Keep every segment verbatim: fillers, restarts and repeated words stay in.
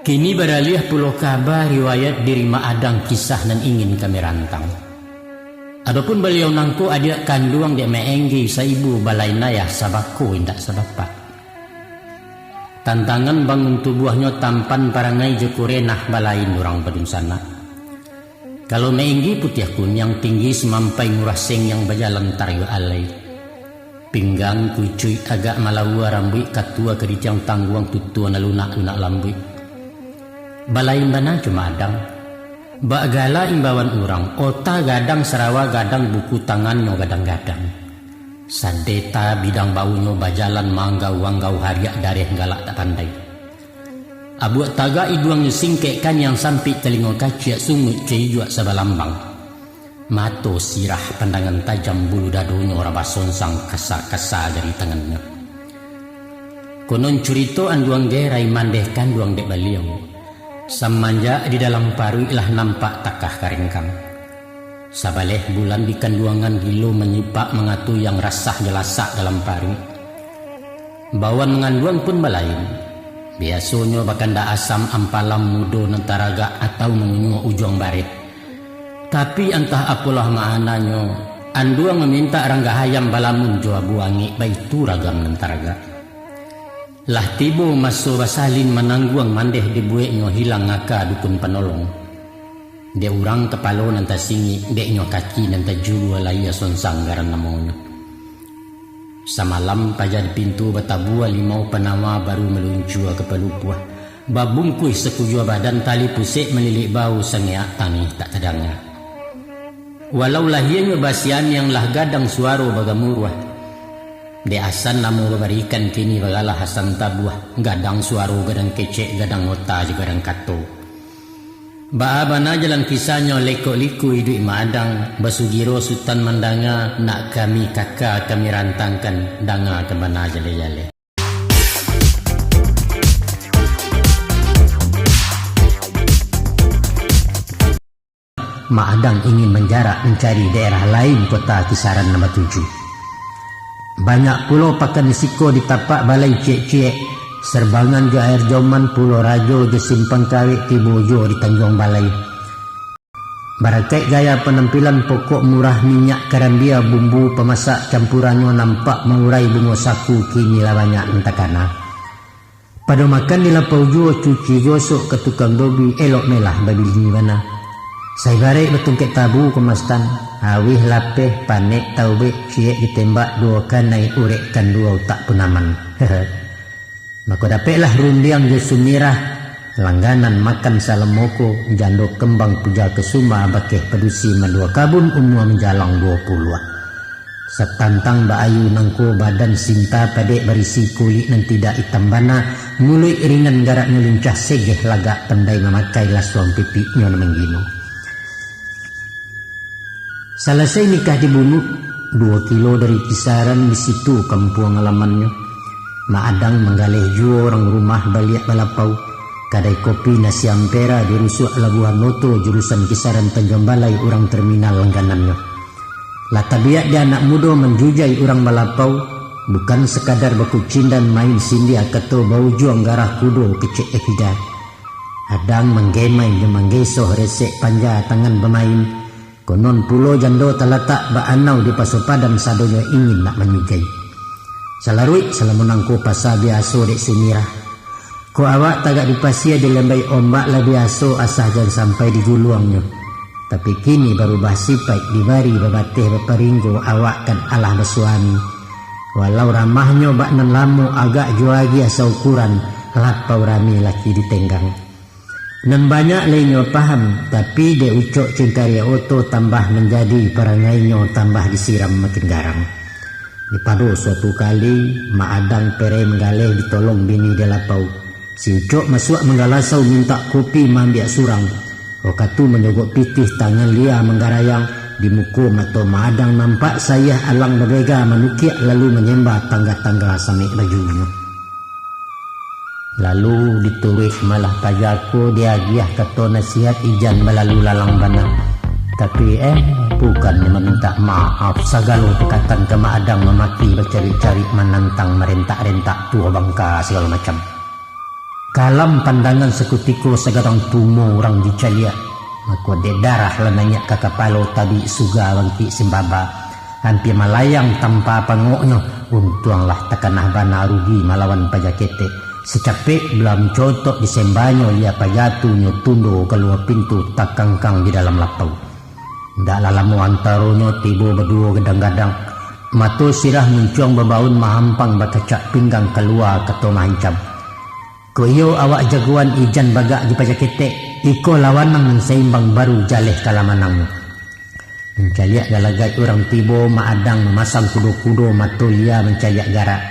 Kini baraliah pulo kaba riwayat diri Mak Adang kisah nan ingin kami rantang. Adopun baliau nangko adiak kanduang dek Mak Enggi saibu balain ayah sabako indak sabapak. Tantangan bangun tubuahnyo tampan parangai jo kurenah balain urang badunsanak. Kalau Mak Enggi putiah kuniang tinggi sumampai ngurah sengiang bajalan tarayo alai. Pinggang kucuik agak malaua rambuik katua karitiang tangguang tutua nan lunak-lunak lambuik. Balain bana jo Mak Adang. Bak gala imbauan urang, ota gadang sarawa gadang buku tangannyo gadang-gadang. Sadeta bidang bawunyo bajalan manggau-anggau hariak dareh galak tak pandai. Abuak tagak iduangnyo singkek kaniang sampik talingo kaciak sunguik caijuak sabalambang. Mato sirah pandangan tajam bulu dadonyo rabah sonsang kasa-kasa jari tangannyo. Konon curito anduang gerai mandeh kanduang dek baliau. Samanjak di dalam paruik lah nampak takah karengkang. Sabaleh bulan di kanduangan gilo manyipak mangatuyang rasah jalasak dalam paruik. Bawan manganduang pun balain. Biasonyo bakandak asam ampalam mudo nan taragak atau manyunyuak ujuang baret. Tapi antah apolah maananyo, anduang mamintak ranggah ayam balamun jo abu angek baitu ragam nan taragak. Lah tibo maso basalin manangguang mandeh dibueknyo hilang aka dukun panolong. Dek urang kapalo nan tasingik, deknyo kaki nan tajulua layia sonsang garan namonyo. Samalam paja di pintu batabua limau panawa baru maluncua ka palupuah. Babungkuih sakujua badan tali pusek malilik bau sangeak tangih tak tadanga. Walau lahianyo basianiang lah gadang suaro bagamuruah. Dek asan namo babarikan kini bagalah asan tabuah, gadang suaro gadang kecek gadang ota jo gadang kato. Baa bana jalan kisahnyo lekok-liku iduik Mak Adang, basugiro Sutan mandanga, nak kami kaka kami rantangkan, dangakan bana jaleh-jaleh. Mak Adang ingin manjarak mancari daerah lain kota kisaran nan batuju. Banyak pulo pakan di siko di tapak balai ciek-ciek, Serbangan jo Air Joman, Pulo Rajo jo Simpang Kawek, tibo juo di Tanjuang Balai. Barakaik gaya panampilan, pokok murah, minyak karambia, bumbu pamasak campuarannyo nampak maurai bungo saku, kini lah banyak nan takana. Pado makan di lapau juo, cuci gosok ka tukang dobi, elok melah babini bana. Saibaraik batungkek tabu ka mastan, awih lapeh, panek taubek, ciek ditembak duo kanai, urek kanduo tak pun aman. Mako dapeklah rundiang jo sumirah, langganan makan salamoko, jando kambang puja kasuma, bakeh padusi mandua kabun, umua manjalang duo puluah. Satantang baayu nangko, badan sinta padek, barisi kulik nan tidak itam bana, muluik ringan garaknyo lincah, segeh lagak pandai mamakai, lasuang pipiknyo nan manggino. Salasai nikah di Bunuk, duo kilo dari kisaran, di situ kampuang alamannyo. Mak Adang manggaleh juo urang rumah baliak balapau. Kadai kopi Nasi Ampera di rusuak Labuhan Oto, jurusan kisaran Tanjuang Balai, urang terminal langganannyo. Lah tabiak di anak mudo manjujai urang balapau, bukan sakadar bakucindan main sindia kato, baujuang garah kudo kecek Evida. Adang manggemai jo manggesoh, resek panja tangan bamain, konon pulo jando talatak baanau di paso padan, sadonyo ingin nak manyugai. Salaruik salamo nangko pasa biaso dek sumirah. Kok awak tagak di pasia, dilambai ombak lah biaso, asah jan sampai diguluangnyo. Tapi kini barubah sipaik, dibari babateh baparinggo, awak kan alah basuami. Walau ramahnyo bak nan lamo, agak juo agiah saukuran, lapau rami laki ditenggang. Nan banyak lai nyo paham, tapi dek ucok cingkariak oto tambah manjadi, parangainyo tambah disiram makin garang. Di pado suatu kali, Mak Adang perem galeh ditolong bini di lapau. Si Ucok masuak manggalasau mintak kopi maambiak surang. Wakatu manyogok pitih tangan lia manggarayang, di muko mato Mak Adang nampak sayah alang babega manukiak lalu manyemba tangga-tangga samek bajunyo. Lalu dituruik malah pajako diagiah kato nasihat ijan balalu lalang bana. Tapi eh, bukan mamintak maaf, sagalo pakatan ka Mak Adang mamaki bacarik-carik manantang marentak-rentak tuah bangka sagalo macam. Kalam pandangan sakutiko sagadang tumo urang dicaliak. Mako dek darah lah naiak ka kapalo tabik suga bangkik simbaba. Ampia malayang tanpa pangoknyo, untuanglah takanah bana rugi malawan paja ketek. Sacapek bala mancotok di sembanyo, lia pajatunyo tundo kalua pintu takangkang di dalam lapau. Ndaklah lamo antaronyo tibo baduo gadang-gadang. Mato sirah muncuang babaun mahampang bakacak pinggang kalua ka tongah ancam. Kok iyo awak jagoan ijan bagak di paja ketek, iko lawanan nan saimbang baru jaleh ka lamanangnyo. Mancaliak galagaik urang tibo, Mak Adang mamasang kudo-kudo mato lia mancaliak garak.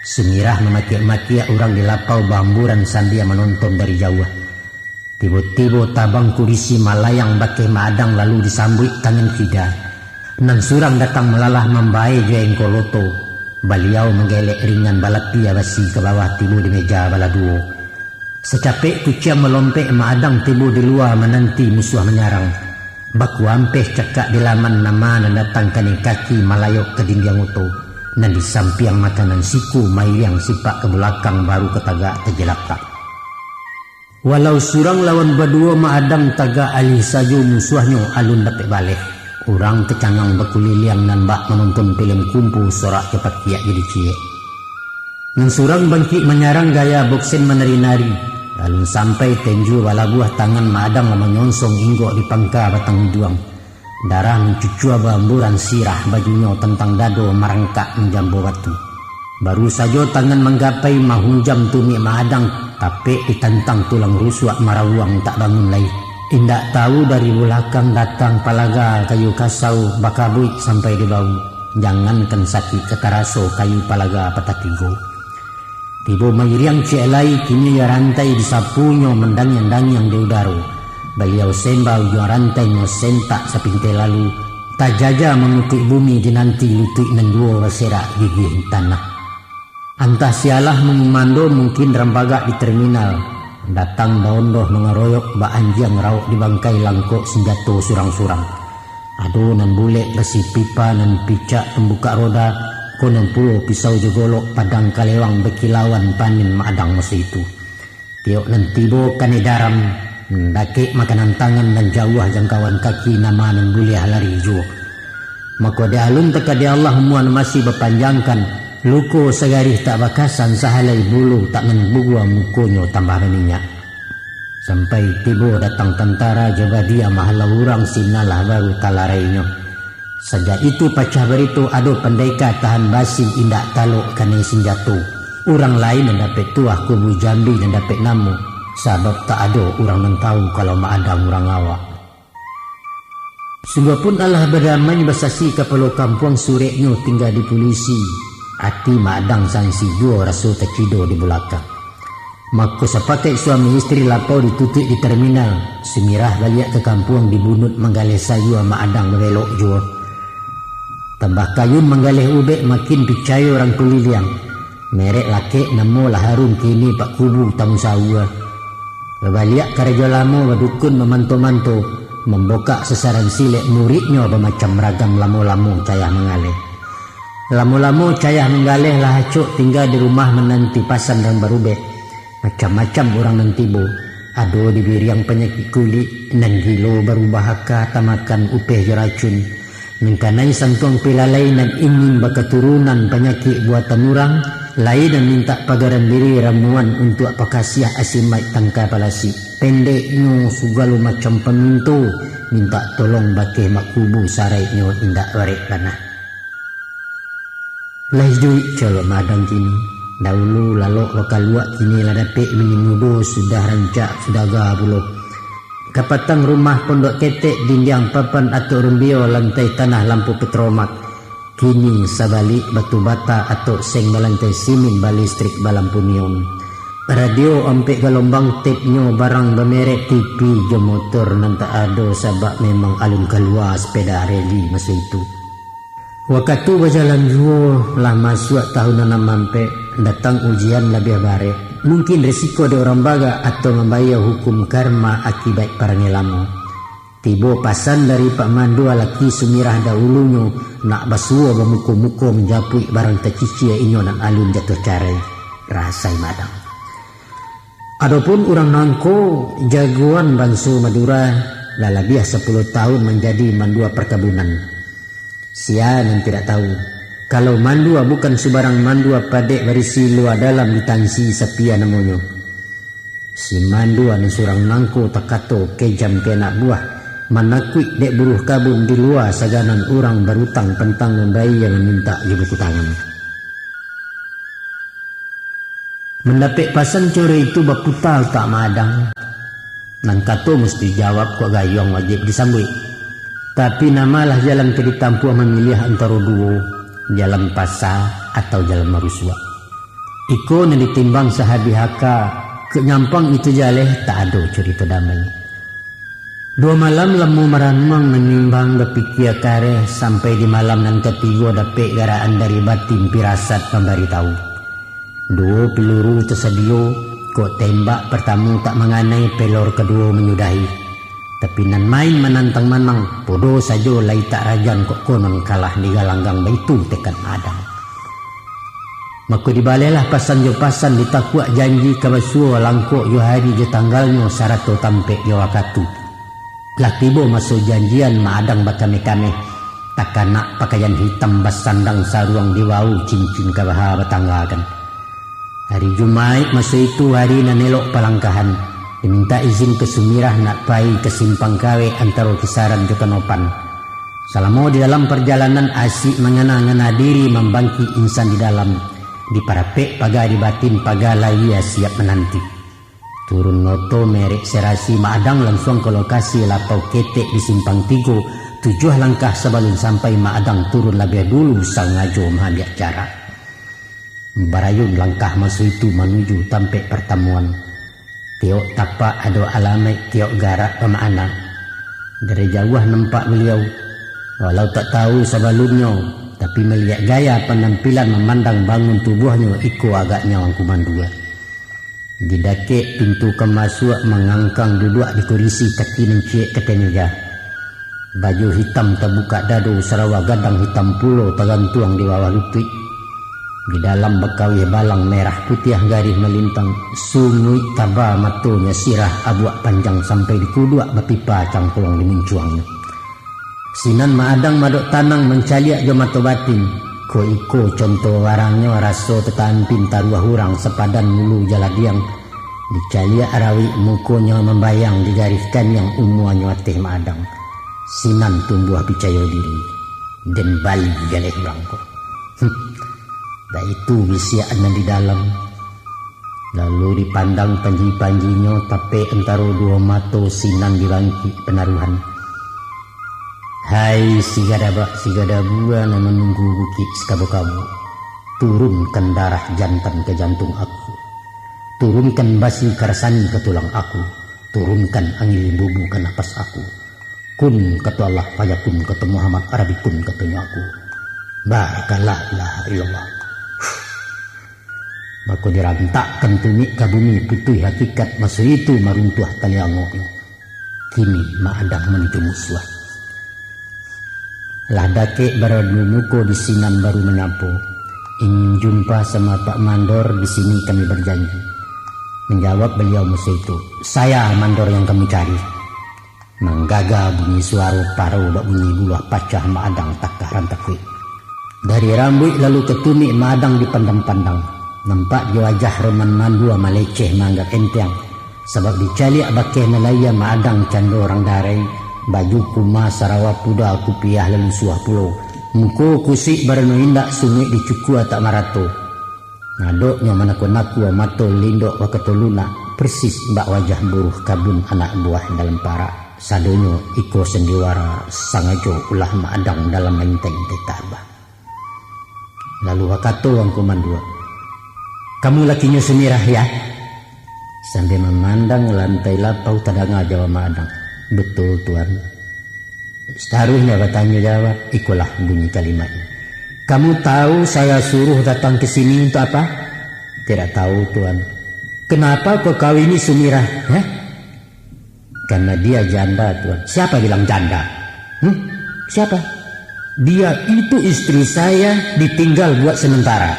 Sumirah mamakiak-makiak urang di lapau baamburan sambia manonton dari jauah. Tibo-tibo tabang kurisi malayang bakeh Mak Adang lalu disambuik tangan kida. Nan surang datang malalah mambae jo engkoloto. Baliau manggelek ringan balapia basi ka bawah tibo di meja balah duo. Sacapek kuciang malompek Mak Adang tibo di lua mananti musuah manyarang. Baku ampeh cakak di laman nama nan datang kanai kaki malayok ka dindiang oto, nan di sampiang makanan siku mairiang sipak ka bulakang baru ka tagak tajilakak. Walau surang lawan baduo Mak Adang tagak alih sajo musuahnyo alun dapek baleh. Urang tacangang bakuliliang nan bak manonton pilem kumpu sorak jo pakiak jadi ciek. Nan surang bangkik manyarang gaya boksen manari-nari. Alun sampai tenjo balabuah tangan Mak Adang lah manyonsong inggok di pangka batang iduang. Darah mancucua baamburan sirah bajunyo tantang dado marangkak manjambo batu. Baru sajo tangan manggapai mahunjam tumik Mak Adang, tapek ditantang tulang rusuak marawuang tak bangun lai. Indak tahu dari bulakang datang palaga kayu kasau bakabuik sampai di bahu. Jangankan sakik ka taraso kayu palaga patah tigo. Tibo mairiang ciek lai, kini iyo rantai disapunyo mandangiang-dangiang di udaro. Baliau semba ujuang rantainyo sentak sapintai lalu, tajaja manutuik bumi dinanti lutuik nan duo baserak gigih tanah. Antah sialah mangumando, mungkin rambagak di terminal, datang baondoh mangaroyok bak anjiang rawok di bangkai langkok sanjato surang-surang. Ado nan bulek basi pipa, nan picak pambukak roda, ko nan pulo pisau jo golok padang kalewang bakilauan panin Mak Adang maso itu. Tiok nan tibo kanai daram, dakek makanan tangan nan jauah jangkauan kaki nama nan buliah lari juo. Mako di alun takadai Allah umua nan masih bapanjangkan, luko sagarih tak bakasan, sahalai bulu tak nan bugua mukonyo tambah baminyak. Sampai tibo datang tantara jo badia mahalau urang, sinalah baru talarainyo. Sajak itu pacah barito, ado pandeka tahan basi indak talok kanai sinjato. Urang lain nan dapek tuah, kubu jambi nan dapek namo, sabab tak ado urang nan tahu kalau Mak Adang urang awak. Sungguahpun alah badamai basasi kapalo kampuang, sureknyo tingga di pulisi, ati Mak Adang sansi juo raso tacido di bulakang. Mako sapakaik suami istri lapau ditutuik di terminal, Sumirah baliak ka kampuang dibunut manggaleh sayua, Mak Adang babelok juo. Tambah kayun manggaleh ubek, makin picayo urang kuliliang. Merek lakek namo lah harum, kini bak kubu tamu saua. Babaliak karajo lamo, badukun bamanto-manto, mambokak sasaran silek, muridnyo bamacam ragam, lamo-lamo cayah manggaleh. Lamo-lamo cayah manggaleh lah acok, tingga di rumah mananti pasan nan barubek. Macam-macam urang nan tibo. Ado dibiriang panyakik kulik, nan gilo barubah aka tamakan upeh jo racun. Nan kanai santuang pilalai, nan ingin bakaturunan panyakik buatan urang, lai nan mintak pagaran diri ramuan untuak pakasiah, asimaik tangka palasik. Pendeknyo, sagalo macam paminto mintak tolong bakeh mak kubu, saraiknyo indak barek bana. Lah iduik calo Mak Adang kini. Daulu lalok bakaluak, kini lah dapek bini mudo, sudah rancak sudaga pulo. Kapatang rumah pondok ketek, dindiang papan atok rumbio, lantai tanah lampu petromak. Kini sabalik batu bata atok seng, balantai simin, balistrik, balampu neon. Radio ampek galombang, tapnyo barang bamerek, T V jo motor nan tak ado, sabab memang alun kalua sepeda reli maso itu. Wakatu bajalan juo, lah masuak tahun anam ampek, datang ujian labiah barek. Mungkin risiko dek urang bagak, atau mambayia hukum karma akibat parangai lamo. Tibo pasan dari Pak Mandua, laki Sumirah daulunyo, nak basuo bamuko-muko manjapuik barang tacicia inyo nan alun jatuah carai. Rasai Mak Adang. Adopun urang nangko, jagoan banso Madura, lah labiah sapuluah tahun manjadi mandua parkabunan. Sia nan tidak tahu, kalau mandua bukan subarang mandua padek barisi lua dalam di Tansi Sapia namonyo. Si mandua nan surang nangko takato kejam ka anak buah, manakuik dek buruh kabun di lua saganan urang barutang pantang mambayia mamintak jo buku tangan. Mandapek pasan caro itu baputa utak Maadang. Nan kato musti jawab kok gayuang wajib disambuik. Tapi namalah jalan ka ditampuah mamiliah antaro duo, jalan pasa atau jalan marusuak. Iko nan ditimbang sahabih aka, kok nyampang itu jaleh tak ado curito damai. Duo malam lamo maranuang manimbang bapikia kareh sampai di malam nan katigo dapek garaan dari batin pirasat mambaritahu. Duo piluru tasadio, kok tembak partamo tak manganai pelor kaduo manyudahi. Tapi nan main manantang manang, podo sajo lai tak rajan kok konon kalah di galanggang baitu tekad Maadang. Mako dibalehlah pasan jo pasan ditakuak janji ka basuo langkok jo hari jo tanggalnyo sarato tampek jo wakatu. Lah tibo maso janjian Maadang bakameh-kameh, takanak pakaian hitam basandang saruang di wawu cincin kabaha batanggakan. Hari Jumaik maso itu hari nan elok palangkahan, dimintak izin ka Sumirah nak pai ka simpang kawek antaro Kisaran jo Kanopan. Salamo di dalam parjalanan asik mangana-ngana diri mambangkik insan di dalam, diparapek paga di batin paga lahia siap mananti. Turun oto merek serasi Maadang lansuang ka lokasi lapau ketek di simpang tigo, tujuah langkah sabalun sampai Maadang turun labiah dulu sangajo maambiak jarak. Barayun langkah maso itu manuju tampek partamuan. Tiok tapak ado alamaik, tiok garak bamakna. Dari jauah nampak baliau, walau tak tahu sabalunnyo, tapi maliek gaya panampilan mamandang bangun tubuahnyo iko agaknyo angku mandua. Di dakek pintu ka masuak mangangkang duduak di kurisi kaki nan ciek ka tengah. Baju hitam tabukak dado, sarawa gadang hitam pulo tagantuang di bawah lutuik. Di dalam bakawih balang merah putiah garih malintang, sunguik taba matonyo sirah abuak panjang sampai di kuduak bapipa cangkuang di muncuangnyo. Sinan Maadang madok tanang mancaliak jo mato batin. Ko iko conto barangnyo raso tatampin taruah urang sapadan mulu jaladiang. Dicaliak rawik mukonyo mambayang digarihkan yang umuanyo ateh Maadang. Sinan tumbuah picayo diri. Den bali galeh urang ko. Hm. Baitu bisiak nan di dalam. Lalu dipandang panji-panjinyo tapek antaro duo mato sinan dibangkik panaruhan. Hai si gadabak, si gadabua nan manunggu bukik sakabu-kabu, turunkan darah jantan ka jantung aku. Turunkan basi karasani ka tulang aku. Turunkan angin limbubu ka napas aku. Kun kato Allah, fayakun kato Muhammad, Arabikun katonyo aku. Barakallah, ilaha illallah. Mako dirantakkan tumik ka bumi, putuih hakikat, maso itu maruntuah taliangoknyo. Kini Maadang manuju musuah. Lah dakek baradu muko di sinan baru manyapo, ingin jumpa sama Pak Mandor, di sini kami berjanji. Manjawab baliau maso itu, saya Mandor yang kamu cari. Manggaga bunyi suaro parau bak bunyi buluah pacah Maadang takah rantakuik. Dari rambuik lalu ka tumik Maadang dipandang-pandang. Nampak jo wajah roman mandua maleceh maanggap enteng. Sabab dicaliak bakeh nan lahia Maadang cando urang darai, baju kuma sarawa puda kupiah lalu suah pulo. Muko kusik barano indak sunguik dicukua tak marato. Nadoknyo manakua-nakua, mato lindok bakato lunak, persis bak wajah buruh kabun anak buah dalam parak. Sadonyo iko sandiwara sangajo ulah Maadang dalam maintai-intai tabah. Lalu bakato Angku Mandua, "Kamu lakinyo Sumirah, ya?" Sambil mamandang lantai lapau tadanga jawab Maadang, "Betul, Tuan." Sataruihnyo batanyo jawab, ikolah bunyi kalimatnyo. "Kamu tahu saya suruh datang ke sini untuk apa?" "Tidak tahu, Tuan." "Kenapa kau kawini Sumirah, eh?" "Karena dia janda, Tuan." "Siapa bilang janda? Hmm? Siapa?" "Dia itu istri saya, ditinggal buat sementara."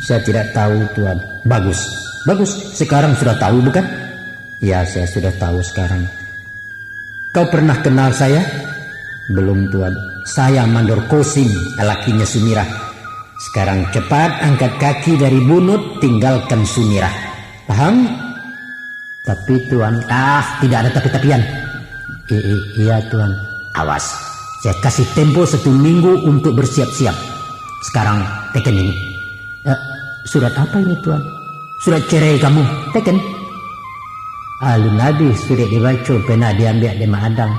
"Saya tidak tahu, Tuan." "Bagus. Bagus, sekarang sudah tahu, bukan? Ya, saya sudah tahu sekarang. Kau pernah kenal saya? Belum, Tuan. Saya Mandor Kosim, lakinya Sumirah. Sekarang cepat angkat kaki dari Bunut, tinggalkan Sumirah. Paham? Tapi, Tuan. Ah, tidak ada tapi-tapian. I- i- iya, Tuan. Awas, saya kasih tempo satu minggu untuk bersiap-siap. Sekarang, teken ini. Eh, surat apa ini, Tuan? Surat cerai kamu. Teken. Alun abih surek dibaco, pena diambiak dek Mak Adang.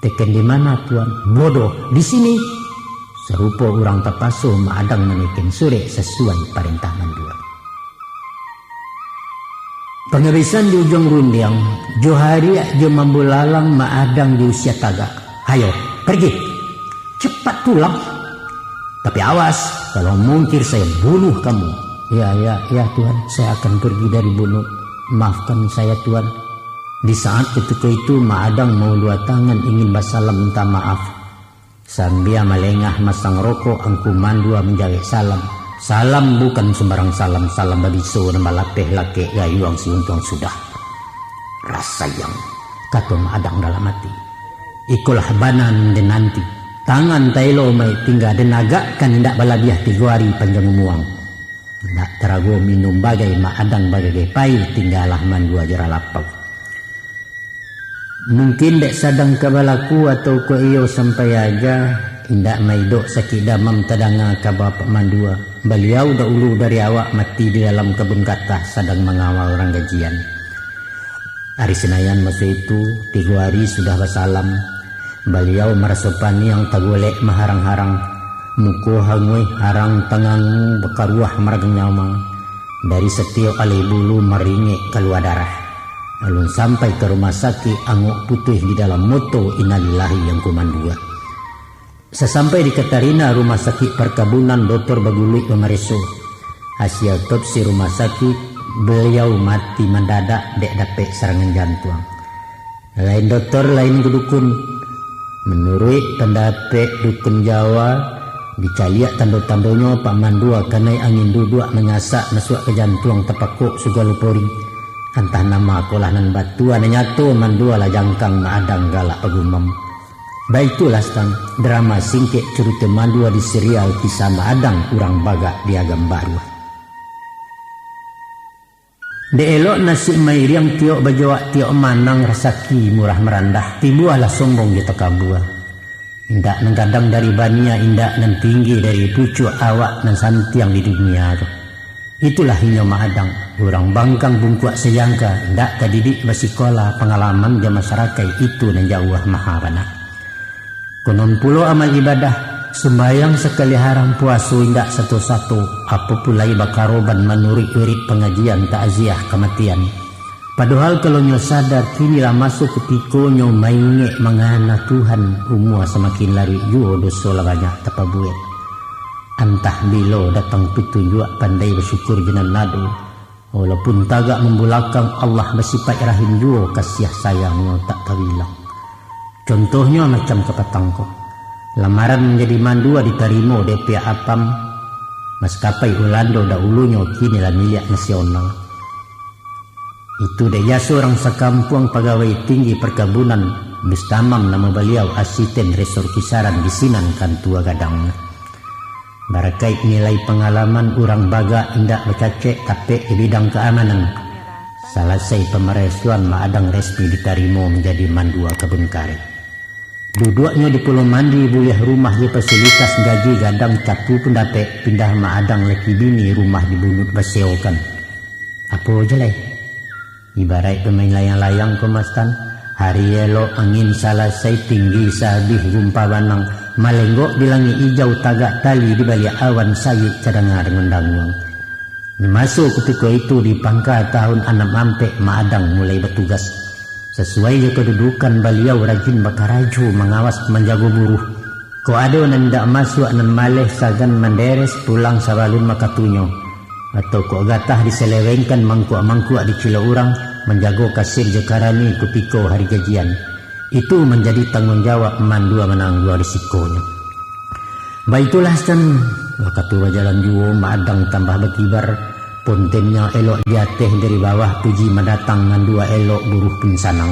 Teken di mana, Tuan? Bodoh, di sini. Sarupo urang tapaso, Mak Adang maneken surek sasuai parentah mandua. Pangabisan di ujuang rundiang, jo hariak jo mambulalang Mak Adang di usia tagak. Hayo, pergi! Cepat pulang! Tapi awas, kalau mungkir saya bunuh kamu. Ya, ya, ya, Tuan, saya akan pergi dari Bunut. Maafkan saya, Tuan. Di saat ketika itu, Mak Adang maulua tangan ingin basalam minta maaf. Sambia malengah masang rokok, Angku Mandua manjawek salam. Salam bukan sumbarang salam, salam babiso nan balapeh lakek gayuang si untuang sudah. Rasayang, kato Mak Adang dalam ati. Ikolah bana nan den nanti. Tangan taelo mai tingga den agakkan indak balabiah tigo ari panjang umuang. Indak tarago minum bagai Mak Adang bagagai pai tinggalah Mandua jo ralapau. Mungkin dek sadang ka balaku atau kok iyo sampai aja, indak maidok sakik damam tadanga kaba Pak Mandua. Baliau dahulu dari awak mati di dalam kabun gatah sadang mangawal urang gajian. Ari Sinayan maso itu, tigo ari sudah basalam. Baliau maraso paniang tagolek maharang-harang, muko hanguih harang tangangu bakaruah maragang nyawa. Dari satiok alai bulu maringek kalua darah. Alun sampai ka rumah sakik, angok putuih di dalam moto, innalillahi Angku Mandua. Sasampai di Katarina rumah sakik parkabunan, dotor baguluik bamareso. Hasil otopsi rumah sakik, baliau mati mandadak dek dapek sarangan jantuang. Lain dotor, lain dukun. Manuruik pandapek dukun Jawa, dicaliak tando-tandonyo Pak Mandua kanai angin duduak manyasak masuak ka jantuang tapakok sagalo pori. Antah nama ko lah nan batua, nan nyato Mandua lah jangkang Mak Adang galak pagumam. Baitulah, Stang, drama singkek curito Mandua di serial Kisah Mak Adang Urang Bagak di Agam Baruah. Dek elok nasib mairiang, tiok bajoak tiok manang, rasaki murah marandah, timbualah sombong jo takabua. Indak nan gadang dari bania, indak nan tinggi dari pucuak, awak nan santiang di dunia tu. Itulah inyo Mak Adang, urang bangkang bungkuak sajangka, indak tadidik basikola, pangalaman jo masarakaik itu nan jauah maha bana. Konon pulo amal ibadah, sumbayang sakali haram, puaso indak sato-sato, apo pulai bakaroban manuruik wirid pangajian takziah kamatian. Padohal kalau nyo sadar, kini lah maso kutikonyo maingek mangana Tuhan, umua samakin laruik juo, doso lah banyak tapabuek. Antah bilo datang pitunjuak, pandai basyukur jo nan ado. Walaupun tagak mambulakang, Allah basipaik rahim juo, kasiah sayang-Nyo tak tabilang. Contohnyo macam kapatang ko. Lamaran manjadi mandua ditarimo dek pihak Apam, maskapai Ulando dahulunyo kini lah miliak nasional. Itu dek jaso urang sakampuang pagawai tinggi parkabunan, Bustamam namo baliau, asisten resor kisaran di sinan kantua gadangnyo. Barakaik nilai pangalaman, urang Bagak indak bacacek tapek di bidang kaamanan. Salasai pamaresoan, Mak Adang resmi ditarimo manjadi mandua kabun karet. Duduaknyo di Pulau Mandi, buliah rumah jo fasilitas, gaji gadang, caku pun dapek, pindah Mak Adang laki bini, rumah di Bunut basewokan. Apo jalai? Ibaraik pamain layang-layang ko, Mastan. Hari elok angin salasai, tinggi saabih gumpa banang, malenggok di langik ijau, tagak tali di baliak awan, sayik tadanga danguang-danguang. Di maso kutiko itu, di pangka tahun anam ampek, Mak Adang mulai batugas. Sasuai jo kadudukan baliau, rajin bakarajo, mangawas, manjago buruh. Kok ado nan indak masuak, nan maleh, sagan manderes, pulang sabalun makatunyo. Atau kok gatah diselewengkan, mangkuak-mangkuak dicilok urang, manjago kasir jo karani kutiko hari gajian. Itu manjadi tangguang jawab mandua, manangguang risikonyo. Baitulah, Stan, wakatu bajalan juo, Mak Adang tambah bakibar. Pontennyo elok di ateh, dari bawah puji mandatang, mandua elok buruh pun sanang.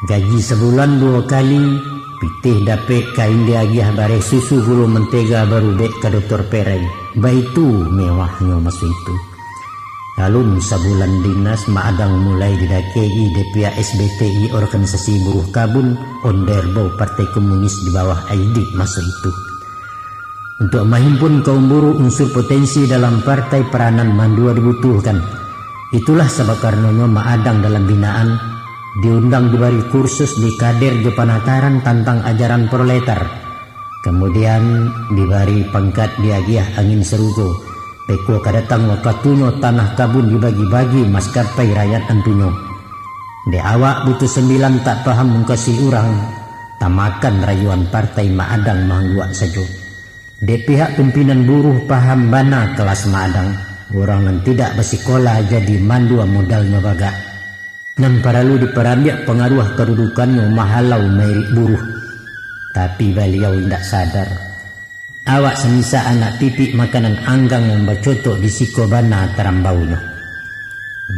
Gaji sabulan duo kali, pitih dapek, kain diagiah, bareh susu, gulo, mantega, barubek ka dotor perai. Baitu mewahnyo maso itu. Alun sabulan dinas, Mak Adang mulai didakei dek pihak S B T I, organisasi buruh kabun, ondeh bau Partai Komunis di bawah Aidik maso itu. Untuak mahimpun kaum buruh, unsur potensi dalam partai, peranan mandua dibutuhkan. Itulah sabab karanonyo Mak Adang dalam binaan, diundang dibari kursus di kader jo panataran tantang ajaran proletar. Kamudian, dibari pangkat, diagiah angin sarugo. Beko ka datang wakatunyo, tanah kabun dibagi-bagi, maskapai rakyat antunyo. Dek awak butuh sambilan, tak paham mungkasi urang, tamakan rayuan partai, Mak Adang maangguak sajo. Dek pihak pimpinan buruh, paham bana kelas Mak Adang, urang nan tidak basikola jadi mandua modalnyo bagak. Nan paralu diparambiak pangaruah kadudukannyo mahalau mairik buruh. Tapi baliau indak sadar. Awak samisak anak pipik, makanan anggang nan bacotok di siko bana tarambaunyo.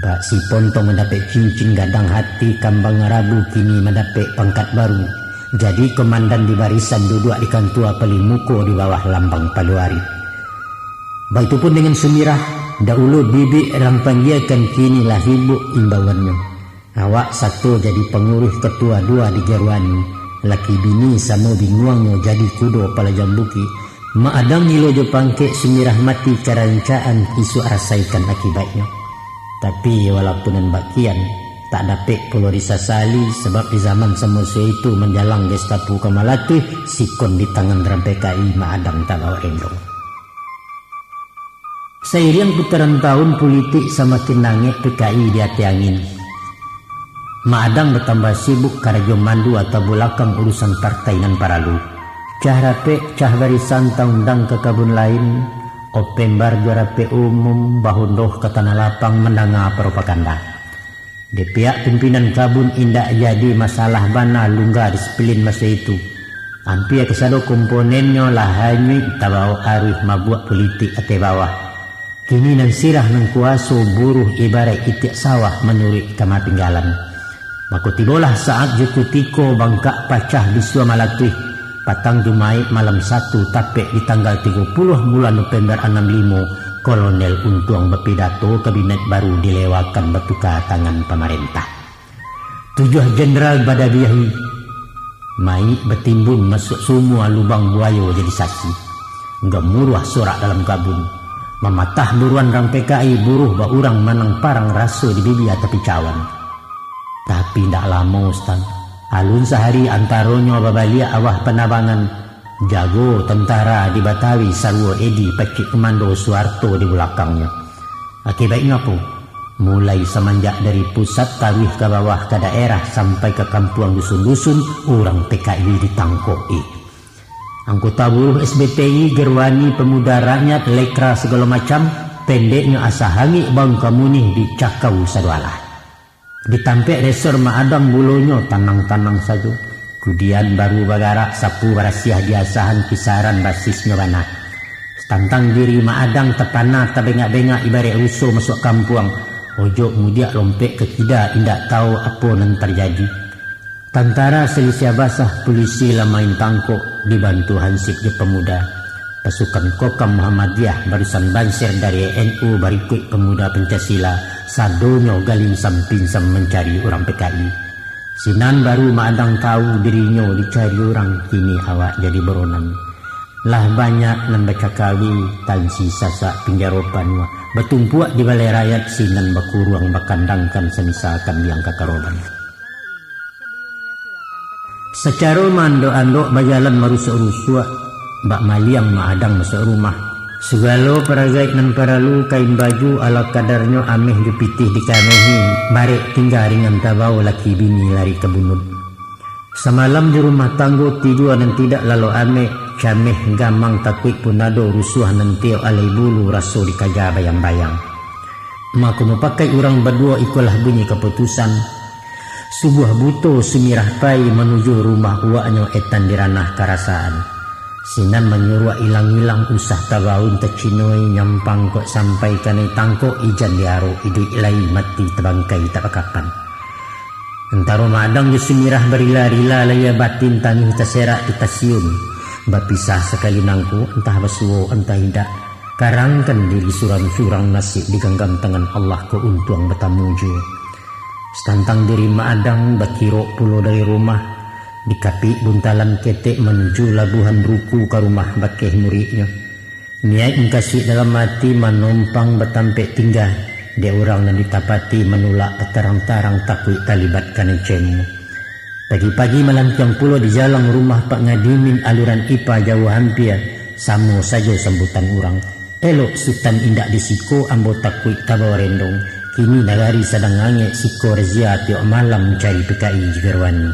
Bak si pontong mandapek cincin, gadang hati kambang rabu, kini mandapek pangkat baru, jadi komandan di barisan, duduak di kantua paling muko di bawah lambang paluari. Baitu pun dengan Sumirah, dahulu bibik rang panggiakan, kini lah hibuk imbauannyo. Awak sato jadi panguruih, katua dua digaruani, laki bini samo binguangnyo, jadi kudo palajang bukik. Mak Adang gilo jo pangkek, Sumirah mati karancaan, isuak rasaikan akibaiknyo. Tapi walaupun nan bakian, tak dapek pulo disasali, sabab di zaman samaso itu manjalang Gestapo ka malatuih, sikon di tangan urang P K I, Mak Adang tak bawa rendong. Sairiang putaran tahun, pulitik samakin nangek, P K I di ateh angin. Mak Adang batambah sibuk, karajo mandua tabulakang, urusan partai nan paralu. Cah rapek, cah barisan, taundang ka kabun lain, opembar jo rapek umum, bahundoh ka tanah lapang, mandanga propaganda. Di pihak pimpinan kabun indak jadi masalah bana lungga disiplin maso itu. Ampia kasado komponennyo lah hanyuik tabao aruih mabuak pulitik ateh bawah. Kini nan sirah nan kuaso buruh ibaraik itiak sawah manuruik kama pinggalan. Mako tibolah saat jo kutiko bangkak pacah bisua malatuih. Patang Jumaik malam satu tapek di tanggal tigo puluah bulan Nopember anam limo, Kolonel Untuang bapidato, kabinet baru dilewakan batuka tangan pamarentah. Tujuah jenderal badabiahi, mayik batimbun masuak sumua, lubang buayo jadi sasi. Gamuruah sorak dalam kabun, mamatah buruan rang P K I, buruh baurang manang parang, raso di bibia tapi cawan. Tapi indak lamo, Sutan. Alun sahari antaronyo babaliak awah panabangan, jago tantara di Batawi, saruo Edi Pacik Komando, Suharto di bulakangnyo. Akibaiknyo apo? Mulai samanjak dari pusat taruih ka bawah ka daerah sampai ka kampuang dusun-dusun, urang P K I ditangkok-i. Anggota buruh S B T I, Gerwani, pemuda rakyat, lekra sagalo macam, pendeknyo asa hangik baun ka munih dicakau sadoalah. Di tampek resor Mak Adang mulonyo tanang-tanang sajo. Kudian baru bagarak sapu barasiah di asahan kisaran basisnyo bana. Tantang diri Mak Adang tapana tabengak-bengak ibaraik ruso masuak kampuang. Ojok mudiak lompek ka kida indak tau apo nan tarjadi. Tantara silisiah basah, pulisi lah main tangkok, dibantu hansip jo pamuda. Pasukan Kokam Muhammadiyah barusan banser dari N U, barikuik pamuda Pancasila, sadonyo galinsam-pinsam mancari urang P K I. Sinan baru Mak Adang tau dirinyo dicari urang, kini awak jadi buronan. Lah banyak nan bacakawi, tansi sasak pinjaro panuah, batumpuak di balai rayat, sinan bakuruang bakandangkan, samisakan biang kakaroban. Sacaro maandok-andok bajalan marusuak-rusuak, bak maliang Mak Adang masuak rumah. Sagalo paragaik nan paralu, kain baju ala kadarnyo, ameh jo pitih dikamehi, barek tingga ringan tabao, laki bini lari ka bunuh. Samalam di rumah tanggo tidua nan tidak lalok amek, cameh gamang takuik pun ado, rusuah nan tiok alai bulu, raso dikaja bayang-bayang. Mako mupakaik urang baduo, ikolah bunyi kaputusan. Subuah buto Sumirah pai manuju rumah uwaknyo etan di Ranah Karasaan. Sinan manyuruak ilang-ilang, usah tabaun tacinoi, nyampang kok sampai kanai tangkok, ijan diarok iduik lai, mati tabangkai tak bakapan. Antaro Madang jo Sumirah barila-rila, lahia batin tangih taserak di tasiun. Bapisah sakali nangko, antah basuo, antah indak. Karangkan diri surang-surang, nasib diganggam tangan Allah, ko untuang batamu juo. Satantang diri Madang bakirok pulo dari rumah, dikapik buntalan ketek manuju labuhan ruku ka rumah bakeh muridnyo. Niaik mukasuik dalam ati manompang batampek tingga, dek urang nan ditapati manulak batarang-tarang takuik talibat kanai cemo. Pagi-pagi malantiang pulo di jalang rumah Pak Ngadimin aluran ipa jauah ampia, samo sajo sambutan urang. Elok Sutan indak di siko, ambo takuik tabao rendong. Kini nagari sadang angek, siko razia tiok malam mancari P K I Jigarwani.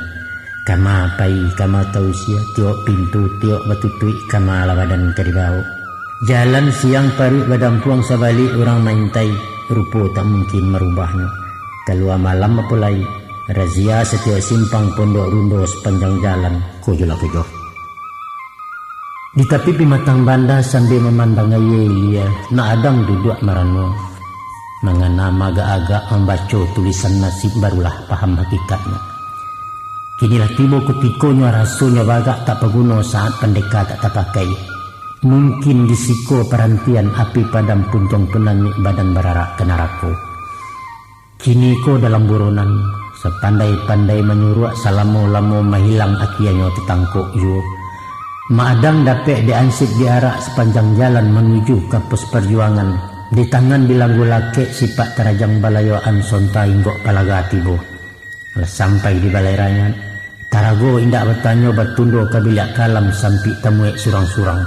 Kama pai, kama tausia, tiok pintu, tiok batutuik, kama lah badan ka dibaok. Jalan siang paruik badampuang, sabalik urang maintai, rupo tak mungkin marubahnyo. Kalua malam apo lai, razia satiok simpang pondok rundo sapanjang jalan, kojolah kojoh. Di tapi pimatang banda sambia mamandang aia ilia, Madang duduak marano. Mangana maagak-agak mambaco tulisan nasib, barulah paham hakikatnyo. Kini lah tibo kutikonyo, rasonyo bagak tak paguno, saat pandeka tak tapakai. Mungkin di siko parantian, api padam puntuang panangik, badan bararak ka narako. Kini ko dalam buronan, sapandai-pandai manyuruak, salamo-lamo mahilang, akianyo tatangkok juo. Madang dapek diansik diarak sapanjang jalan manuju ka pos parjuangan. Di tangan bilanggu lakek, sipak tarajang balayoan, sonta inggok palaga tibo. Lah sampai di balai rayat, tarago indak batanyo, batundo ka biliak kalam, sampik tamuek surang-surang.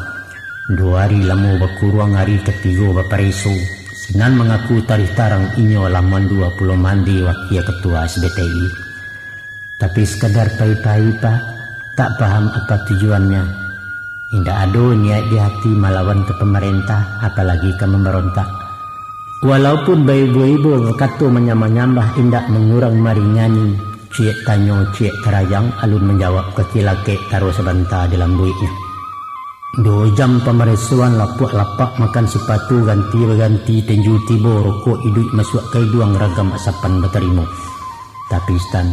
Duo ari lamo bakuruang, ari katigo bapareso. Sinan mangaku tarih tarang, inyo lah mandua pulo mandi wakia katua S B T I. Tapi sakadar pai-pai, Pak, tak paham apa tujuannyo. Indak ado niaik di ati malawan ka pamarentah, apalagi ka mambarontak. Walaupun baibo-ibo bakato manyambah-nyambah, indak mangurang maringani, ciek tanyo, ciek tarajang, alun manjawab kaki lakek, taruih sabanta dilambuiknyo. Duo jam pamaresoan, lapuak lapak makan sipatu, ganti baganti tinju tibo, rokok iduik masuak ka iduang, ragam asapan batarimo. Tapi Stan,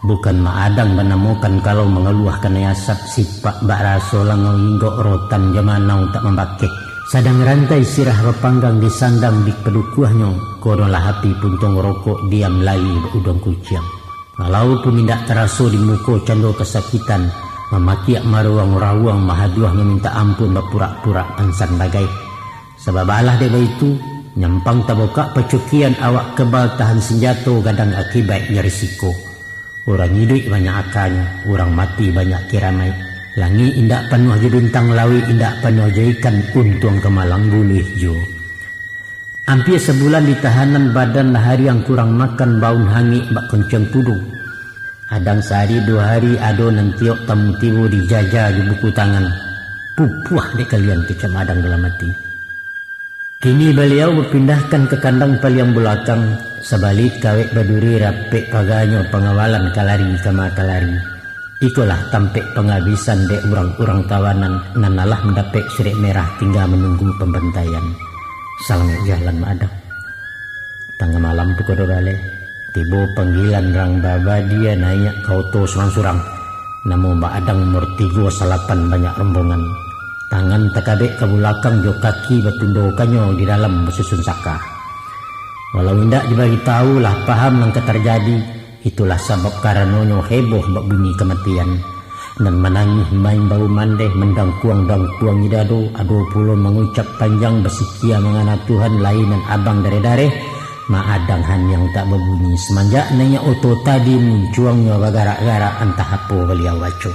bukan Madang banamokan kalau mangaluah kanai asap, sipak bak raso langau inggok, rotan jo manau tak mambakeh. Sadang rantai sirah bapanggang, disandang di padukuahnyo, konolah api puntung rokok, diam lai bak uduang kuciang. Walaupun indak taraso di muko cando kasakitan, mamakiak maruang-rawuang, mahaduah mamintak ampun, bapurak-purak pansan bagai. Sabab alah dek baitu, nyampang tabukak pacukian, awak kebal tahan sinjato, gadang akibaiknyo risiko. Urang iduik banyak akanyo, urang mati banyak kiramaik. Langik indak panuah jo bintang, lauik indak panuah jo ikan, untuang kamalang buluih juo. Ampia sabulan di tahanan, badan lah hariang kurang makan, baun hangik bak koncong kudo. Kadang sahari duo hari ado nan tiok tamu tibo, dijaja jo buku tangan. Pupuah dek kalian, kecek Madang dalam ati. Kini baliau bapindahkan ka kandang paliang bulakang, sabalik kawek baduri, rapek paganyo pangawalan, kalari kama kalari. Ikolah tampek pangabisan dek urang-urang tawanan nan alah mandapek surek merah, tingga manunggu pambantaian. Salamaik jalan, Madang. Tangah malam pukua duo baleh, tibo panggilan rang babadia, naiak ka oto surang-surang. Namo Madang nomor tigo salapan, banyak rombongan. Tangan takabek ka bulakang, jo kaki batundokannyo di dalam basusun saka. Walau indak dibaritahu, lah paham nan ka tarjadi, itulah sabab karanonyo heboh bak bunyi kamatian. Nan manangih main baumandeh, mandangkuang-dangkuangi dado, ado pulo mangucap panjang, basikia mangana Tuhan, lai nan abang dareh-dareh, Madang haniang tak babunyi. Samanjak naiak oto tadi, muncuangnyo bagarak-garak, antah apo baliau baco.